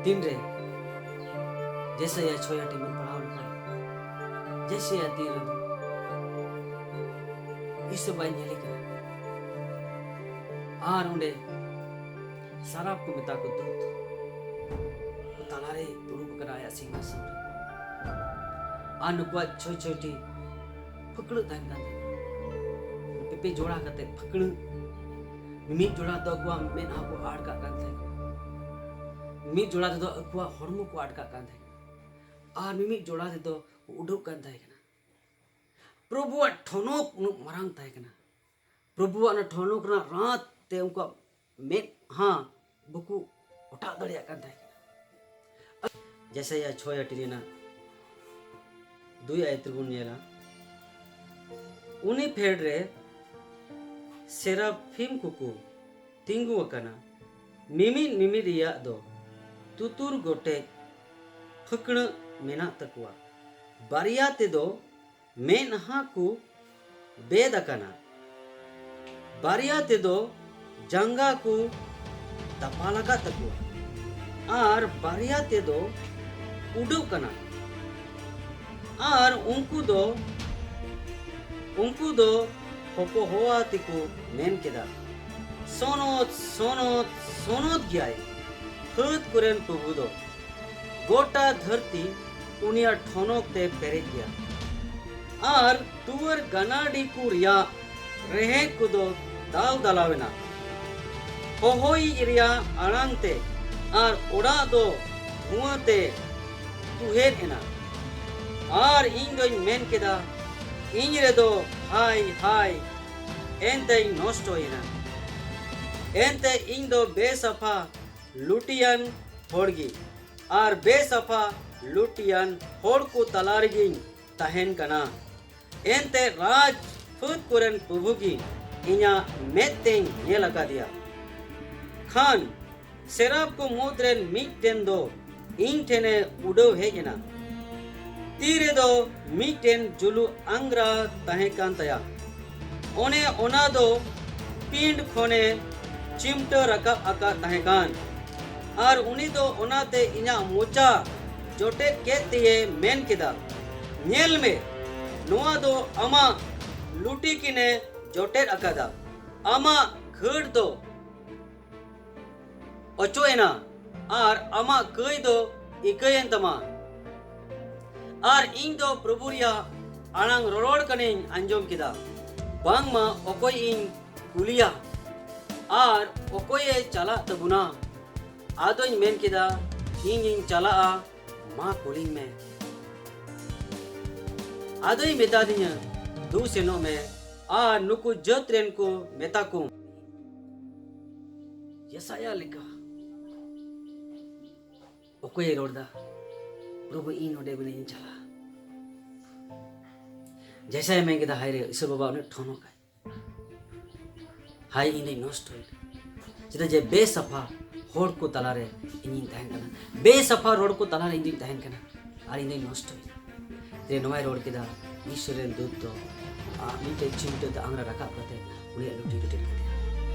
ᱛᱤᱱᱨᱮ ᱡᱮᱥᱟᱭᱟ ᱪᱷᱚᱭ ᱟᱴ ᱵᱚᱱ ᱯᱟᱲᱦᱟᱣ ᱞᱮᱠᱷᱟᱱ, ᱡᱮᱥᱟᱭᱟ ᱛᱤᱱ ᱨᱮᱫᱚ ᱤᱥᱚ ᱵᱟᱭ ᱧᱮᱞᱮ ᱠᱟᱱᱟ᱾ ᱟᱨ ᱚᱸᱰᱮ ᱥᱟᱨᱟᱯ ᱠᱚ ᱢᱮᱛᱟ ᱠᱚ ᱫᱩᱛ, ᱩᱱᱠᱩ ᱛᱟᱞᱟᱨᱮ ᱫᱩᱲᱩᱵ ᱟᱠᱟᱱᱟ ᱟᱭᱟᱜ ᱥᱤᱝᱦᱟᱥᱚᱱ ᱨᱮ᱾ ᱟᱨ ᱱᱩᱠᱩᱣᱟᱜ ᱪᱷᱚᱭ ᱪᱷᱚᱭᱴᱤ ᱯᱷᱟᱹᱠᱲᱟᱹᱜ ᱛᱟᱦᱮᱱ ᱠᱟᱱ ᱛᱟᱠᱚᱣᱟ᱾ ᱯᱮᱯᱮ ᱡᱚᱲᱟ ᱠᱟᱛᱮ ᱯᱷᱟᱹᱠᱲᱟᱹᱜ, ᱢᱤᱢᱤᱫ ᱡᱚᱲᱟ ᱫᱚ ᱟᱠᱚᱣᱟᱜ ᱢᱮᱫᱦᱟ ᱠᱚ ᱟᱲ ᱠᱟᱜ ᱠᱟᱱ ᱛᱟᱦᱮᱸ ᱠᱟᱱᱟ, ᱢᱤᱢᱤᱫ ᱡᱚᱲᱟ ᱛᱮᱫᱚ ᱟᱠᱚᱣᱟᱜ ᱦᱚᱲᱢᱚ ᱠᱚ ᱟᱲ ᱠᱟᱜ ᱠᱟᱱ ᱛᱟᱦᱮᱸ ᱠᱟᱱᱟ, ᱟᱨ ᱢᱤᱢᱤᱫ ᱡᱚᱲᱟ ᱛᱮᱫᱚ ᱠᱚ ᱩᱰᱟᱹᱜ ᱠᱟᱱ ᱛᱟᱦᱮᱸ ᱠᱟᱱᱟ᱾ ᱯᱨᱚᱵᱷᱩᱣᱟᱜ ᱴᱷᱚᱱᱚᱠ ᱩᱱᱟᱹᱜ ᱢᱟᱨᱟᱝ ᱛᱟᱦᱮᱸ ᱠᱟᱱᱟ᱾ ᱯᱨᱚᱵᱷᱩᱣᱟᱜ ᱚᱱᱟ ᱴᱷᱚᱱᱚᱠ ᱨᱮᱱᱟᱜ ᱨᱟᱸᱫ ᱛᱮ ᱩᱱᱠᱩᱣᱟᱜ ᱢᱮᱫᱦᱟ ᱵᱟᱠᱚ ᱚᱴᱟᱜ ᱫᱟᱲᱮᱭᱟᱜ ᱠᱟᱱ ᱛᱟᱦᱮᱸ ᱠᱟᱱᱟ᱾ ᱡᱮᱥᱟᱭᱟ ᱪᱷᱚᱭ ᱟᱴ ᱨᱮᱱᱟᱜ ᱫᱩᱭ ᱟᱭᱟᱛ ᱨᱮᱵᱚᱱ ᱧᱮᱞᱟ, ᱩᱱᱤ ᱯᱷᱮᱰ ᱨᱮ ᱥᱮᱨᱟᱯᱷᱤᱢ ᱠᱚᱠᱚ ᱛᱤᱸᱜᱩ ᱟᱠᱟᱱᱟ᱾ ᱢᱤᱢᱤᱫ ᱢᱤᱢᱤᱫ ᱨᱮᱭᱟᱜ ᱫᱚ ᱛᱩᱛᱩᱨ ᱜᱚᱴᱮᱡ ᱯᱷᱟᱹᱠᱲᱟᱹᱜ ᱢᱮᱱᱟᱜ ᱛᱟᱠᱚᱣᱟ᱾ ᱵᱟᱨᱭᱟ ᱛᱮᱫᱚ ᱢᱮᱫᱦᱟ ᱠᱚ ᱵᱮᱫ ᱟᱠᱟᱱᱟ, ᱵᱟᱨᱭᱟ ᱛᱮᱫᱚ ᱡᱟᱸᱜᱟ ᱠᱚ ᱫᱟᱯᱟᱞ ᱟᱠᱟᱫ ᱛᱟᱠᱚᱣᱟ, ᱟᱨ ᱵᱟᱨᱭᱟ ᱛᱮᱫᱚ ᱩᱰᱟᱹᱜ ᱠᱟᱱᱟ᱾ ᱟᱨ ᱩᱱᱠᱩ ᱫᱚ, ᱩᱱᱠᱩ ᱫᱚ ᱦᱚᱯᱚᱦᱚᱣᱟ ᱛᱮᱠᱚ ᱢᱮᱱ ᱠᱮᱫᱟ, "ᱥᱚᱱᱚᱛ, ᱥᱚᱱᱚᱛ, ᱥᱚᱱᱚᱛ ᱜᱮᱭᱟᱭ ᱯᱷᱟᱹᱫ ᱠᱚᱨᱮᱱ ᱯᱨᱚᱵᱷᱩ ᱫᱚ᱾ ᱜᱚᱴᱟ ᱫᱷᱟᱹᱨᱛᱤ ᱩᱱᱤᱭᱟᱜ ᱴᱷᱚᱱᱚᱠ ᱛᱮ ᱯᱮᱨᱮᱡ ᱜᱮᱭᱟ, ᱟᱨ ᱫᱩᱣᱟᱹᱨ ᱜᱟᱱᱟᱰᱤ ᱠᱚ ᱨᱮᱭᱟᱜ ᱨᱮᱦᱮᱫ ᱠᱚᱫᱚ ᱫᱟᱞ ᱫᱟᱞᱟᱣ ᱮᱱᱟ᱾ ᱦᱚᱦᱚᱭᱤᱡ ᱨᱮᱭᱟᱜ ᱟᱲᱟᱝ ᱛᱮ ᱟᱨ ᱚᱲᱟᱜ ᱫᱚ ᱫᱷᱩᱣᱟᱹ ᱛᱮ ᱛᱩᱦᱮᱫ ᱮᱱᱟ᱾ ᱟᱨ ᱤᱧ ᱫᱚᱧ ᱢᱮᱱ ᱠᱮᱫᱟ, 'ᱤᱧ ᱨᱮᱫᱚ ᱦᱟᱭ, ᱦᱟᱭ, ᱮᱱᱛᱮᱧ ᱱᱚᱥᱴᱚᱭᱮᱱᱟ᱾ ᱮᱱᱛᱮ ᱤᱧ ᱫᱚ ᱵᱮᱥᱟᱯᱷᱟ ᱞᱩᱴᱤᱭᱟᱱ ᱦᱚᱲ ᱜᱮ, ᱟᱨ ᱵᱮᱥᱟᱯᱷᱟ ᱞᱩᱴᱤᱭᱟᱱ ᱦᱚᱲ ᱠᱚ ᱛᱟᱞᱟ ᱨᱮᱜᱮᱧ ᱛᱟᱦᱮᱱ ᱠᱟᱱᱟ᱾ ᱮᱱᱛᱮ ᱨᱟᱡᱽ ᱯᱷᱟᱹᱫ ᱠᱚᱨᱮᱱ ᱯᱨᱚᱵᱷᱩ ᱜᱮ ᱤᱧᱟᱜ ᱢᱮᱫ ᱛᱮᱧ ᱧᱮᱞ ᱟᱠᱟᱫᱮᱭᱟ᱾ ᱠᱷᱟᱱ ᱥᱮᱨᱟᱯ ᱠᱚ ᱢᱩᱫᱽ ᱨᱮᱱ ᱢᱤᱫᱴᱮᱱ ᱫᱚ ᱤᱧ ᱴᱷᱮᱱᱮ ᱩᱰᱟᱹᱣ ᱦᱮᱡ ᱮᱱᱟ᱾ ᱛᱤ ᱨᱮᱫᱚ ᱢᱤᱫᱴᱮᱱ ᱡᱩᱞᱩᱜ ᱟᱝᱜᱽᱨᱟ ᱛᱟᱦᱮᱸ ᱠᱟᱱ ᱛᱟᱭᱟ᱾ ᱚᱱᱮ ᱚᱱᱟ ᱫᱚ ᱯᱤᱸᱰ ᱠᱷᱚᱱᱮ ᱪᱤᱢᱴᱟᱹ ᱨᱟᱠᱟᱵ ᱟᱠᱟᱫ ᱛᱟᱦᱮᱸ ᱠᱟᱱ᱾ ᱟᱨ ᱩᱱᱤ ᱫᱚ ᱚᱱᱟᱛᱮ ᱤᱧᱟᱜ ᱢᱚᱪᱟ ᱡᱚᱴᱮᱫ ᱠᱮᱫ ᱛᱮᱭᱮ ᱢᱮᱱ ᱠᱮᱫᱟ, 'ᱧᱮᱞ ᱢᱮ, ᱱᱚᱣᱟ ᱫᱚ ᱟᱢᱟᱜ ᱞᱩᱴᱤ ᱠᱤᱱᱮ ᱡᱚᱴᱮᱫ ᱟᱠᱟᱫᱟ᱾ ᱟᱢᱟᱜ ᱠᱷᱟᱹᱲ ᱫᱚ ᱚᱪᱚᱜ ᱮᱱᱟ, ᱟᱨ ᱟᱢᱟᱜ ᱠᱟᱹᱭ ᱫᱚ ᱤᱠᱟᱹᱭᱮᱱ ᱛᱟᱢᱟ᱾ ᱟᱨ ᱤᱧ ᱫᱚ ᱯᱨᱚᱵᱷᱩ ᱨᱮᱭᱟᱜ ᱟᱲᱟᱝ ᱨᱚᱨᱚᱲ ᱠᱟᱱᱟᱧ ᱟᱸᱡᱚᱢ ᱠᱮᱫᱟ, ᱵᱟᱝᱢᱟ ᱚᱠᱚᱭ ᱤᱧ ᱠᱩᱞᱤᱭᱟ, ᱟᱨ ᱚᱠᱚᱭᱮ ᱪᱟᱞᱟᱜ ᱛᱟᱵᱚᱱᱟ?' ᱟᱫᱚᱧ ᱢᱮᱱ ᱠᱮᱫᱟ, 'ᱤᱧᱤᱧ ᱪᱟᱞᱟᱜᱼᱟ, ᱢᱟ ᱠᱩᱞᱤᱧ ᱢᱮ.' ᱟᱫᱚᱭ ᱢᱮᱛᱟᱫᱤᱧᱟ, 'ᱫᱩ ᱥᱮᱱᱚᱜ ᱢᱮ ᱟᱨ ᱱᱩᱠᱩ ᱡᱟᱹᱛ ᱨᱮᱱ ᱠᱚ ᱢᱮᱛᱟ ᱠᱚᱢ᱾ ᱭᱮᱥᱟᱭᱟ ᱞᱮᱠᱟ ᱚᱠᱚᱭᱮ ᱨᱚᱲ ᱫᱟ? ᱯᱨᱚᱵᱷᱩ, ᱤᱧ ᱱᱚᱰᱮ ᱢᱮᱱᱟᱧ, ᱤᱧ ᱪᱟᱞᱟᱜᱼᱟ.' ᱡᱮᱥᱟᱭᱟ ᱢᱮᱱ ᱠᱮᱫᱟ, 'ᱦᱟᱭ ᱨᱮ, ᱤᱥᱚᱨ ᱵᱟᱵᱟ ᱩᱱᱟᱹᱜ ᱴᱷᱚᱱᱚᱠᱟᱭ᱾ ᱦᱟᱭ, ᱤᱧ ᱫᱚᱧ ᱱᱚᱥᱴᱚᱭᱮᱱᱟ᱾ ᱪᱮᱫᱟᱜ ᱡᱮ ᱵᱮᱥᱟᱯᱷᱟ ᱦᱚᱲ ᱠᱚ ᱛᱟᱞᱟᱨᱮ ᱤᱧᱤᱧ ᱛᱟᱦᱮᱱ ᱠᱟᱱᱟ, ᱵᱮᱥᱟᱯᱷᱟ ᱨᱚᱲ ᱠᱚ ᱛᱟᱞᱟᱨᱮ ᱤᱧ ᱫᱩᱧ ᱛᱟᱦᱮᱱ ᱠᱟᱱᱟ ᱟᱨ ᱤᱧ ᱫᱩᱧ ᱱᱚᱥᱴᱚᱭᱮᱱᱟ᱾ ᱛᱮ ᱱᱚᱣᱟᱭ ᱨᱚᱲ ᱠᱮᱫᱟ, ᱤᱥᱚᱨ ᱨᱮᱱ ᱫᱩᱛ ᱫᱚ ᱟᱨ ᱢᱤᱫᱴᱮᱡ ᱪᱤᱢᱴᱟᱹ ᱫᱟᱜ ᱟᱝᱨᱟ ᱨᱟᱠᱟᱵ ᱠᱟᱛᱮ ᱩᱱᱤᱭᱟᱜ ᱞᱩᱴᱤ ᱞᱩᱴᱤ ᱠᱮᱫᱮᱭᱟ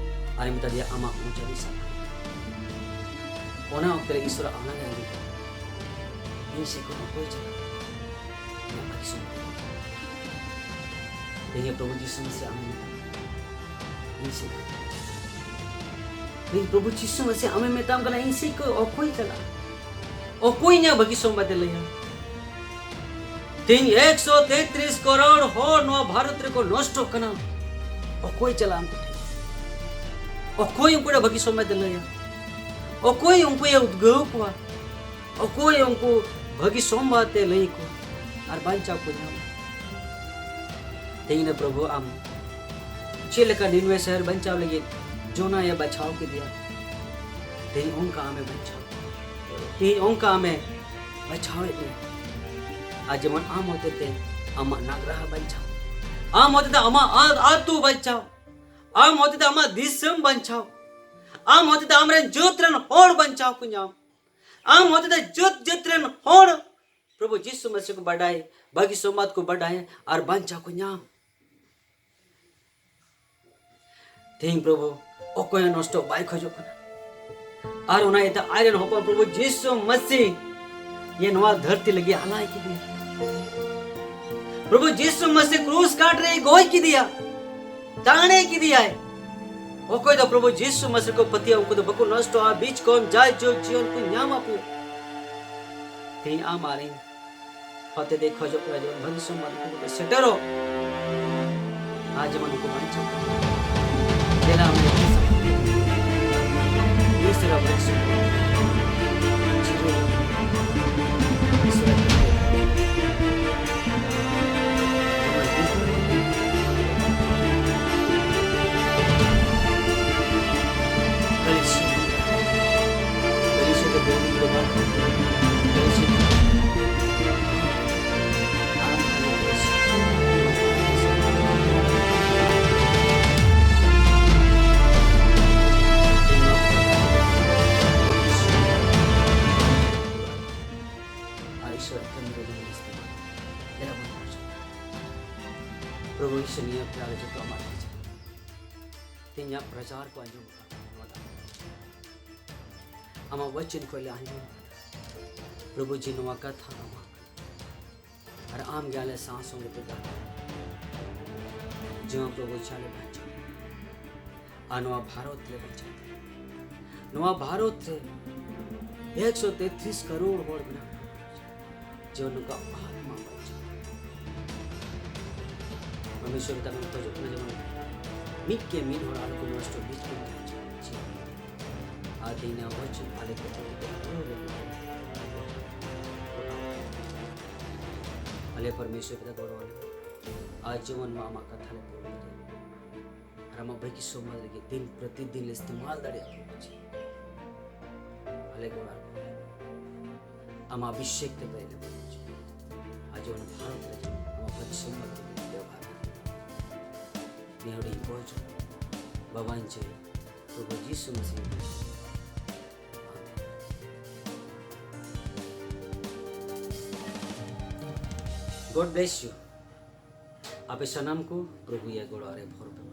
ᱟᱨ ᱢᱮᱛᱟ ᱫᱮᱭᱟ, "ᱟᱢᱟᱜ ᱢᱚᱪᱟ ᱫᱚ ᱥᱟᱯᱷᱟ ᱜᱮᱭᱟ᱾" ᱚᱱᱟ ᱚᱠᱛᱮ ᱨᱮ ᱤᱥᱚᱨᱟᱜ ᱟᱲᱟᱝ ᱮ ᱟᱸᱡᱚᱢ ᱠᱮᱫᱟ, "ᱤᱧ ᱥᱮᱫ ᱠᱷᱚᱱ ᱚᱠᱚᱭ ᱪᱟᱞᱟᱜᱼᱟ?" ᱤᱧᱟᱹᱜ ᱵᱷᱟᱹᱜᱤ ᱥᱚᱢᱚᱭ ᱨᱮ᱾ ᱛᱮᱦᱮᱧ ᱯᱨᱚᱵᱷᱩ ᱡᱤᱥᱩ ᱢᱟᱥᱤ ᱟᱢᱮ ᱢᱮᱛᱟᱢᱟ, ᱤᱧ ᱥᱮᱫ ᱠᱷᱚᱱ᱾ ᱛᱮᱦᱮᱧ ᱯᱨᱚᱵᱷᱩ ᱡᱤᱥᱩ ᱢᱟᱥᱤ ᱟᱢᱮ ᱢᱮᱛᱟᱢ ᱠᱟᱱᱟ, ᱤᱧ ᱥᱮᱫ ᱠᱷᱚᱱ ᱚᱠᱚᱭ ᱪᱟᱞᱟᱜᱼᱟ? ᱚᱠᱚᱭ ᱤᱧᱟᱹᱜ ᱵᱷᱟᱹᱜᱤ ᱥᱚᱢᱵᱟᱫ ᱮ ᱞᱟᱹᱭᱟ? ᱛᱮᱦᱮᱧ ᱮᱠᱥᱚ ᱛᱮᱛᱨᱤᱥ ᱠᱟᱨᱳᱲ ᱦᱚᱲ ᱱᱚᱣᱟ ᱵᱷᱟᱨᱚᱛ ᱨᱮᱠᱚ ᱱᱚᱥᱴᱚᱜ ᱠᱟᱱᱟ᱾ ᱚᱠᱚᱭ ᱪᱟᱞᱟᱜᱼᱟ ᱩᱱᱠᱩ ᱴᱷᱮᱱ? ᱚᱠᱚᱭ ᱩᱱᱠᱩ ᱴᱷᱮᱱ ᱵᱷᱟᱹᱜᱤ ᱥᱚᱢᱵᱟᱫ ᱮ ᱞᱟᱹᱭᱟ? ᱚᱠᱚᱭ ᱩᱱᱠᱩᱭ ᱩᱫᱽᱜᱟᱹᱣ ᱠᱚᱣᱟ? ᱚᱠᱚᱭ ᱩᱱᱠᱩ ᱵᱷᱟᱹᱜᱤ ᱥᱚᱢᱵᱟᱫ ᱮ ᱞᱟᱹᱭ ᱟᱠᱚᱣᱟ ᱟᱨ ᱵᱟᱧᱪᱟᱣ ᱠᱚ ᱧᱟᱢᱟ? ᱛᱮᱦᱮᱧ ᱫᱚ ᱯᱨᱚᱵᱷᱩ ᱟᱢ ᱪᱮᱫ ᱞᱮᱠᱟ ᱱᱤᱱᱣᱮ ᱥᱚᱦᱚᱨ ᱵᱟᱧᱪᱟᱣ ᱞᱟᱹᱜᱤᱫ ᱡᱳᱱᱟᱭᱮ ᱵᱟᱪᱷᱟᱣ ᱠᱮᱫᱮᱭᱟ, ᱛᱮᱦᱮᱧ ᱚᱱᱠᱟ ᱟᱢᱮ ᱵᱟᱧᱪᱟᱣ, ᱛᱮᱦᱮᱧ ᱚᱱᱠᱟ ᱟᱢᱮ ᱵᱟᱪᱷᱟᱣᱮᱫ ᱢᱮᱭᱟ᱾ ᱟᱨ ᱡᱮᱢᱚᱱ ᱟᱢ ᱦᱚᱛᱮᱛᱮ ᱟᱢᱟᱜ ᱱᱟᱜᱽᱨᱟᱦᱟ ᱵᱟᱧᱪᱟᱣ, ᱟᱢ ᱦᱚᱛᱮᱛᱮ ᱟᱢᱟᱜ ᱟ-, ᱟᱹᱛᱩ ᱵᱟᱧᱪᱟᱣ, ᱟᱢ ᱦᱚᱛᱮᱛᱮ ᱟᱢᱟᱜ ᱫᱤᱥᱚᱢ ᱵᱟᱧᱪᱟᱣ, ᱟᱢ ᱦᱚᱛᱮᱛᱮ ᱟᱢᱨᱮᱱ ᱡᱟᱹᱛ ᱨᱮᱱ ᱦᱚᱲ ᱵᱟᱧᱪᱟᱣ ᱠᱚ ᱧᱟᱢ, ᱟᱢ ᱦᱚᱛᱮᱛᱮ ᱡᱟᱹᱛ ᱡᱟᱹᱛ ᱨᱮᱱ ᱦᱚᱲ ᱯᱨᱚᱵᱷᱩ ᱡᱤᱥᱩ ᱢᱟᱥᱤ ᱠᱚ ᱵᱟᱰᱟᱭ, ᱵᱷᱟᱹᱜᱤ ᱥᱚᱢᱵᱟᱫ ᱠᱚ ᱵᱟᱰᱟᱭ ᱟᱨ ᱵᱟᱧᱪᱟᱣ ᱠᱚ ᱧᱟᱢ᱾ ᱛᱮᱦᱮᱧ ᱯᱨᱚᱵᱷᱩ ᱚᱠᱚᱭ ᱦᱚᱸ ᱱᱚᱥᱴᱚ ᱵᱟᱭ ᱠᱷᱚᱡᱚᱜ ᱠᱟᱱᱟ᱾ ᱟᱨ ᱚᱱᱟ ᱤᱭᱟᱹᱛᱮ ᱟᱡᱨᱮᱱ ᱦᱚᱯᱚᱱ ᱯᱨᱚᱵᱷᱩ ᱡᱤᱥᱩ ᱢᱟᱥᱤ ᱤᱭᱟᱹ ᱱᱚᱣᱟ ᱫᱷᱟᱹᱨᱛᱤ ᱞᱟᱹᱜᱤᱫ ᱟᱞᱟᱭ ᱠᱮᱫᱮᱭᱟ᱾ ᱯᱨᱚᱵᱷᱩ ᱡᱤᱥᱩ ᱢᱟᱥᱤ ᱠᱨᱩᱥ ᱠᱟᱴ ᱨᱮᱭ ᱜᱚᱡ ᱠᱮᱫᱮᱭᱟ, ᱛᱟᱬᱮ ᱠᱮᱫᱮᱭᱟᱭ᱾ ᱚᱠᱚᱭ ᱫᱚ ᱯᱨᱚᱵᱷᱩ ᱡᱤᱥᱩ ᱢᱟᱥᱤ ᱠᱚ ᱯᱟᱹᱛᱭᱟᱹᱣ, ᱩᱱᱠᱩ ᱫᱚ ᱵᱟᱠᱚ ᱱᱚᱥᱴᱚᱜᱼᱟ, ᱵᱤᱪ ᱠᱚᱢ ᱡᱟᱭ ᱡᱩᱜᱽ ᱡᱤᱭᱚᱱ ᱠᱚ ᱧᱟᱢᱟ ᱯᱮ᱾ ᱛᱮᱦᱮᱧ ᱟᱢ ᱟᱨ ᱤᱧ ᱦᱚᱛᱮᱛᱮ ᱠᱷᱚᱡᱚᱜ ᱠᱟᱱᱟ ᱡᱮᱢᱚᱱ ᱵᱷᱟᱹᱜᱤ ᱥᱚᱢᱵᱟᱫ ᱩᱱᱠᱩ ᱠᱚ ᱥᱮᱴᱮᱨᱚᱜ ᱟᱨ ᱡᱮᱢᱚᱱ ᱩᱱᱠᱩ ᱵᱟᱧᱪᱟᱣ ᱠᱚ᱾ ᱫᱮᱞᱟ ᱟᱢ ᱞᱟᱹᱜᱤᱫ ᱥᱟᱢᱟᱝ ᱨᱮ ᱤᱥᱚᱨ ᱟᱵᱚ ᱤᱥᱚᱨ ᱡᱤᱨᱟᱹᱣ ᱤᱥᱚᱨ ᱟᱵᱚ ᱠᱟᱹᱞᱤᱥᱤ ᱠᱟᱹᱞᱤᱥᱤ ᱫᱚ ᱵᱟᱹᱧ ᱫᱚ ᱵᱟᱝ ᱠᱟᱹᱞᱤᱥᱤ ᱪᱟᱨ ᱠᱚ ᱟᱸᱡᱚᱢ ᱟᱠᱟᱫᱟ ᱱᱚᱣᱟ ᱫᱟᱜ᱾ ᱟᱢᱟᱜ ᱣᱟᱪᱚᱱ ᱠᱷᱚᱱ ᱞᱮ ᱟᱸᱡᱚᱢ ᱟᱠᱟᱫᱟ᱾ ᱯᱨᱚᱵᱷᱩ ᱡᱤ, ᱱᱚᱣᱟ ᱠᱟᱛᱷᱟ ᱟᱢᱟᱜ ᱠᱟᱱᱟ᱾ ᱟᱨ ᱟᱢ ᱜᱮ ᱟᱞᱮ ᱥᱟᱶ ᱥᱚᱸᱜᱮ ᱯᱮ ᱛᱟᱦᱮᱸ᱾ ᱡᱮᱢᱚᱱ ᱯᱨᱚᱵᱷᱩ ᱡᱤ ᱟᱞᱮ ᱵᱟᱧᱪᱟᱣ᱾ ᱟᱨ ᱱᱚᱣᱟ ᱵᱷᱟᱨᱚᱛ ᱞᱮ ᱵᱟᱧᱪᱟᱣ᱾ ᱱᱚᱣᱟ ᱵᱷᱟᱨᱚᱛ ᱨᱮ ᱮᱠᱥᱚ ᱛᱮᱛᱨᱤᱥ ᱠᱟᱨᱳᱲ ᱦᱚᱲ ᱢᱮᱱᱟᱜ ᱠᱚᱣᱟ᱾ ᱡᱮᱢᱚᱱ ᱱᱚᱝᱠᱟ ᱟᱛᱢᱟ ᱵᱟᱧᱪᱟᱣ᱾ ᱯᱨᱚᱵᱷᱩ ᱤᱥᱚᱨ ᱛᱟᱵᱚᱱ ᱠᱷᱚᱡᱚᱜ ᱠᱟᱱᱟ ᱡᱮᱢᱚᱱ ᱢᱤᱫ ᱠᱮ ᱢᱤᱫ ᱦᱚᱲ ᱟᱞᱚ ᱠᱚ ᱱᱚᱥᱴᱚ, ᱢᱤᱫ ᱠᱮ ᱢᱤᱫ ᱦᱚᱲ᱾ ᱟᱨ ᱛᱮᱦᱮᱧ ᱱᱚᱣᱟ ᱣᱟᱪᱚᱱ ᱟᱞᱮ ᱠᱚ ᱟᱞᱮ ᱯᱚᱨᱢᱮᱥᱚᱨ ᱯᱤᱛᱟ ᱜᱚᱲᱚ ᱟᱞᱮ᱾ ᱟᱨ ᱡᱮᱢᱚᱱ ᱱᱚᱣᱟ ᱟᱢᱟᱜ ᱠᱟᱛᱷᱟ ᱞᱮ ᱯᱩᱨᱟᱹᱣ ᱫᱟᱲᱮᱭᱟᱜ ᱟᱨ ᱟᱢᱟᱜ ᱵᱷᱟᱹᱜᱤ ᱥᱚᱢᱟᱡᱽ ᱞᱟᱹᱜᱤᱫ ᱫᱤᱱ ᱯᱨᱚᱛᱤᱫᱤᱱ ᱞᱮ ᱤᱥᱛᱮᱢᱟᱞ ᱫᱟᱲᱮᱭᱟᱜ ᱠᱟᱱᱟ᱾ ᱟᱞᱮ ᱜᱚᱲᱚ ᱟᱞᱮ᱾ ᱟᱢᱟᱜ ᱚᱵᱷᱤᱥᱮᱠ ᱛᱮ ᱯᱮᱨᱮᱡ ᱞᱮ᱾ ᱟᱨ ᱡᱮᱢᱚᱱ ᱵᱷᱟᱨᱚᱛ ᱨᱮ ᱟᱢᱟᱜ ᱵᱷᱟᱹᱜᱤ ᱥᱚᱢᱟᱡᱽ ᱞᱟᱹᱜᱤᱫ ᱵᱮᱵᱚᱦᱟᱨ᱾ ᱱᱤᱭᱟᱹ ᱦᱩᱰᱤᱧ ᱠᱚ ᱦᱤᱡᱩᱜ ᱵᱟᱵᱟᱧ ᱪᱮ ᱯᱨᱚᱵᱷᱩ ᱡᱤᱥᱩ ᱢᱟᱥᱤ᱾ God bless you. ᱟᱯᱮ ᱥᱟᱱᱟᱢ ᱠᱚ ᱯᱨᱚᱵᱷᱩᱭᱟᱜ ᱜᱚᱲᱚ ᱨᱮ ᱵᱷᱚᱨ ᱯᱮ᱾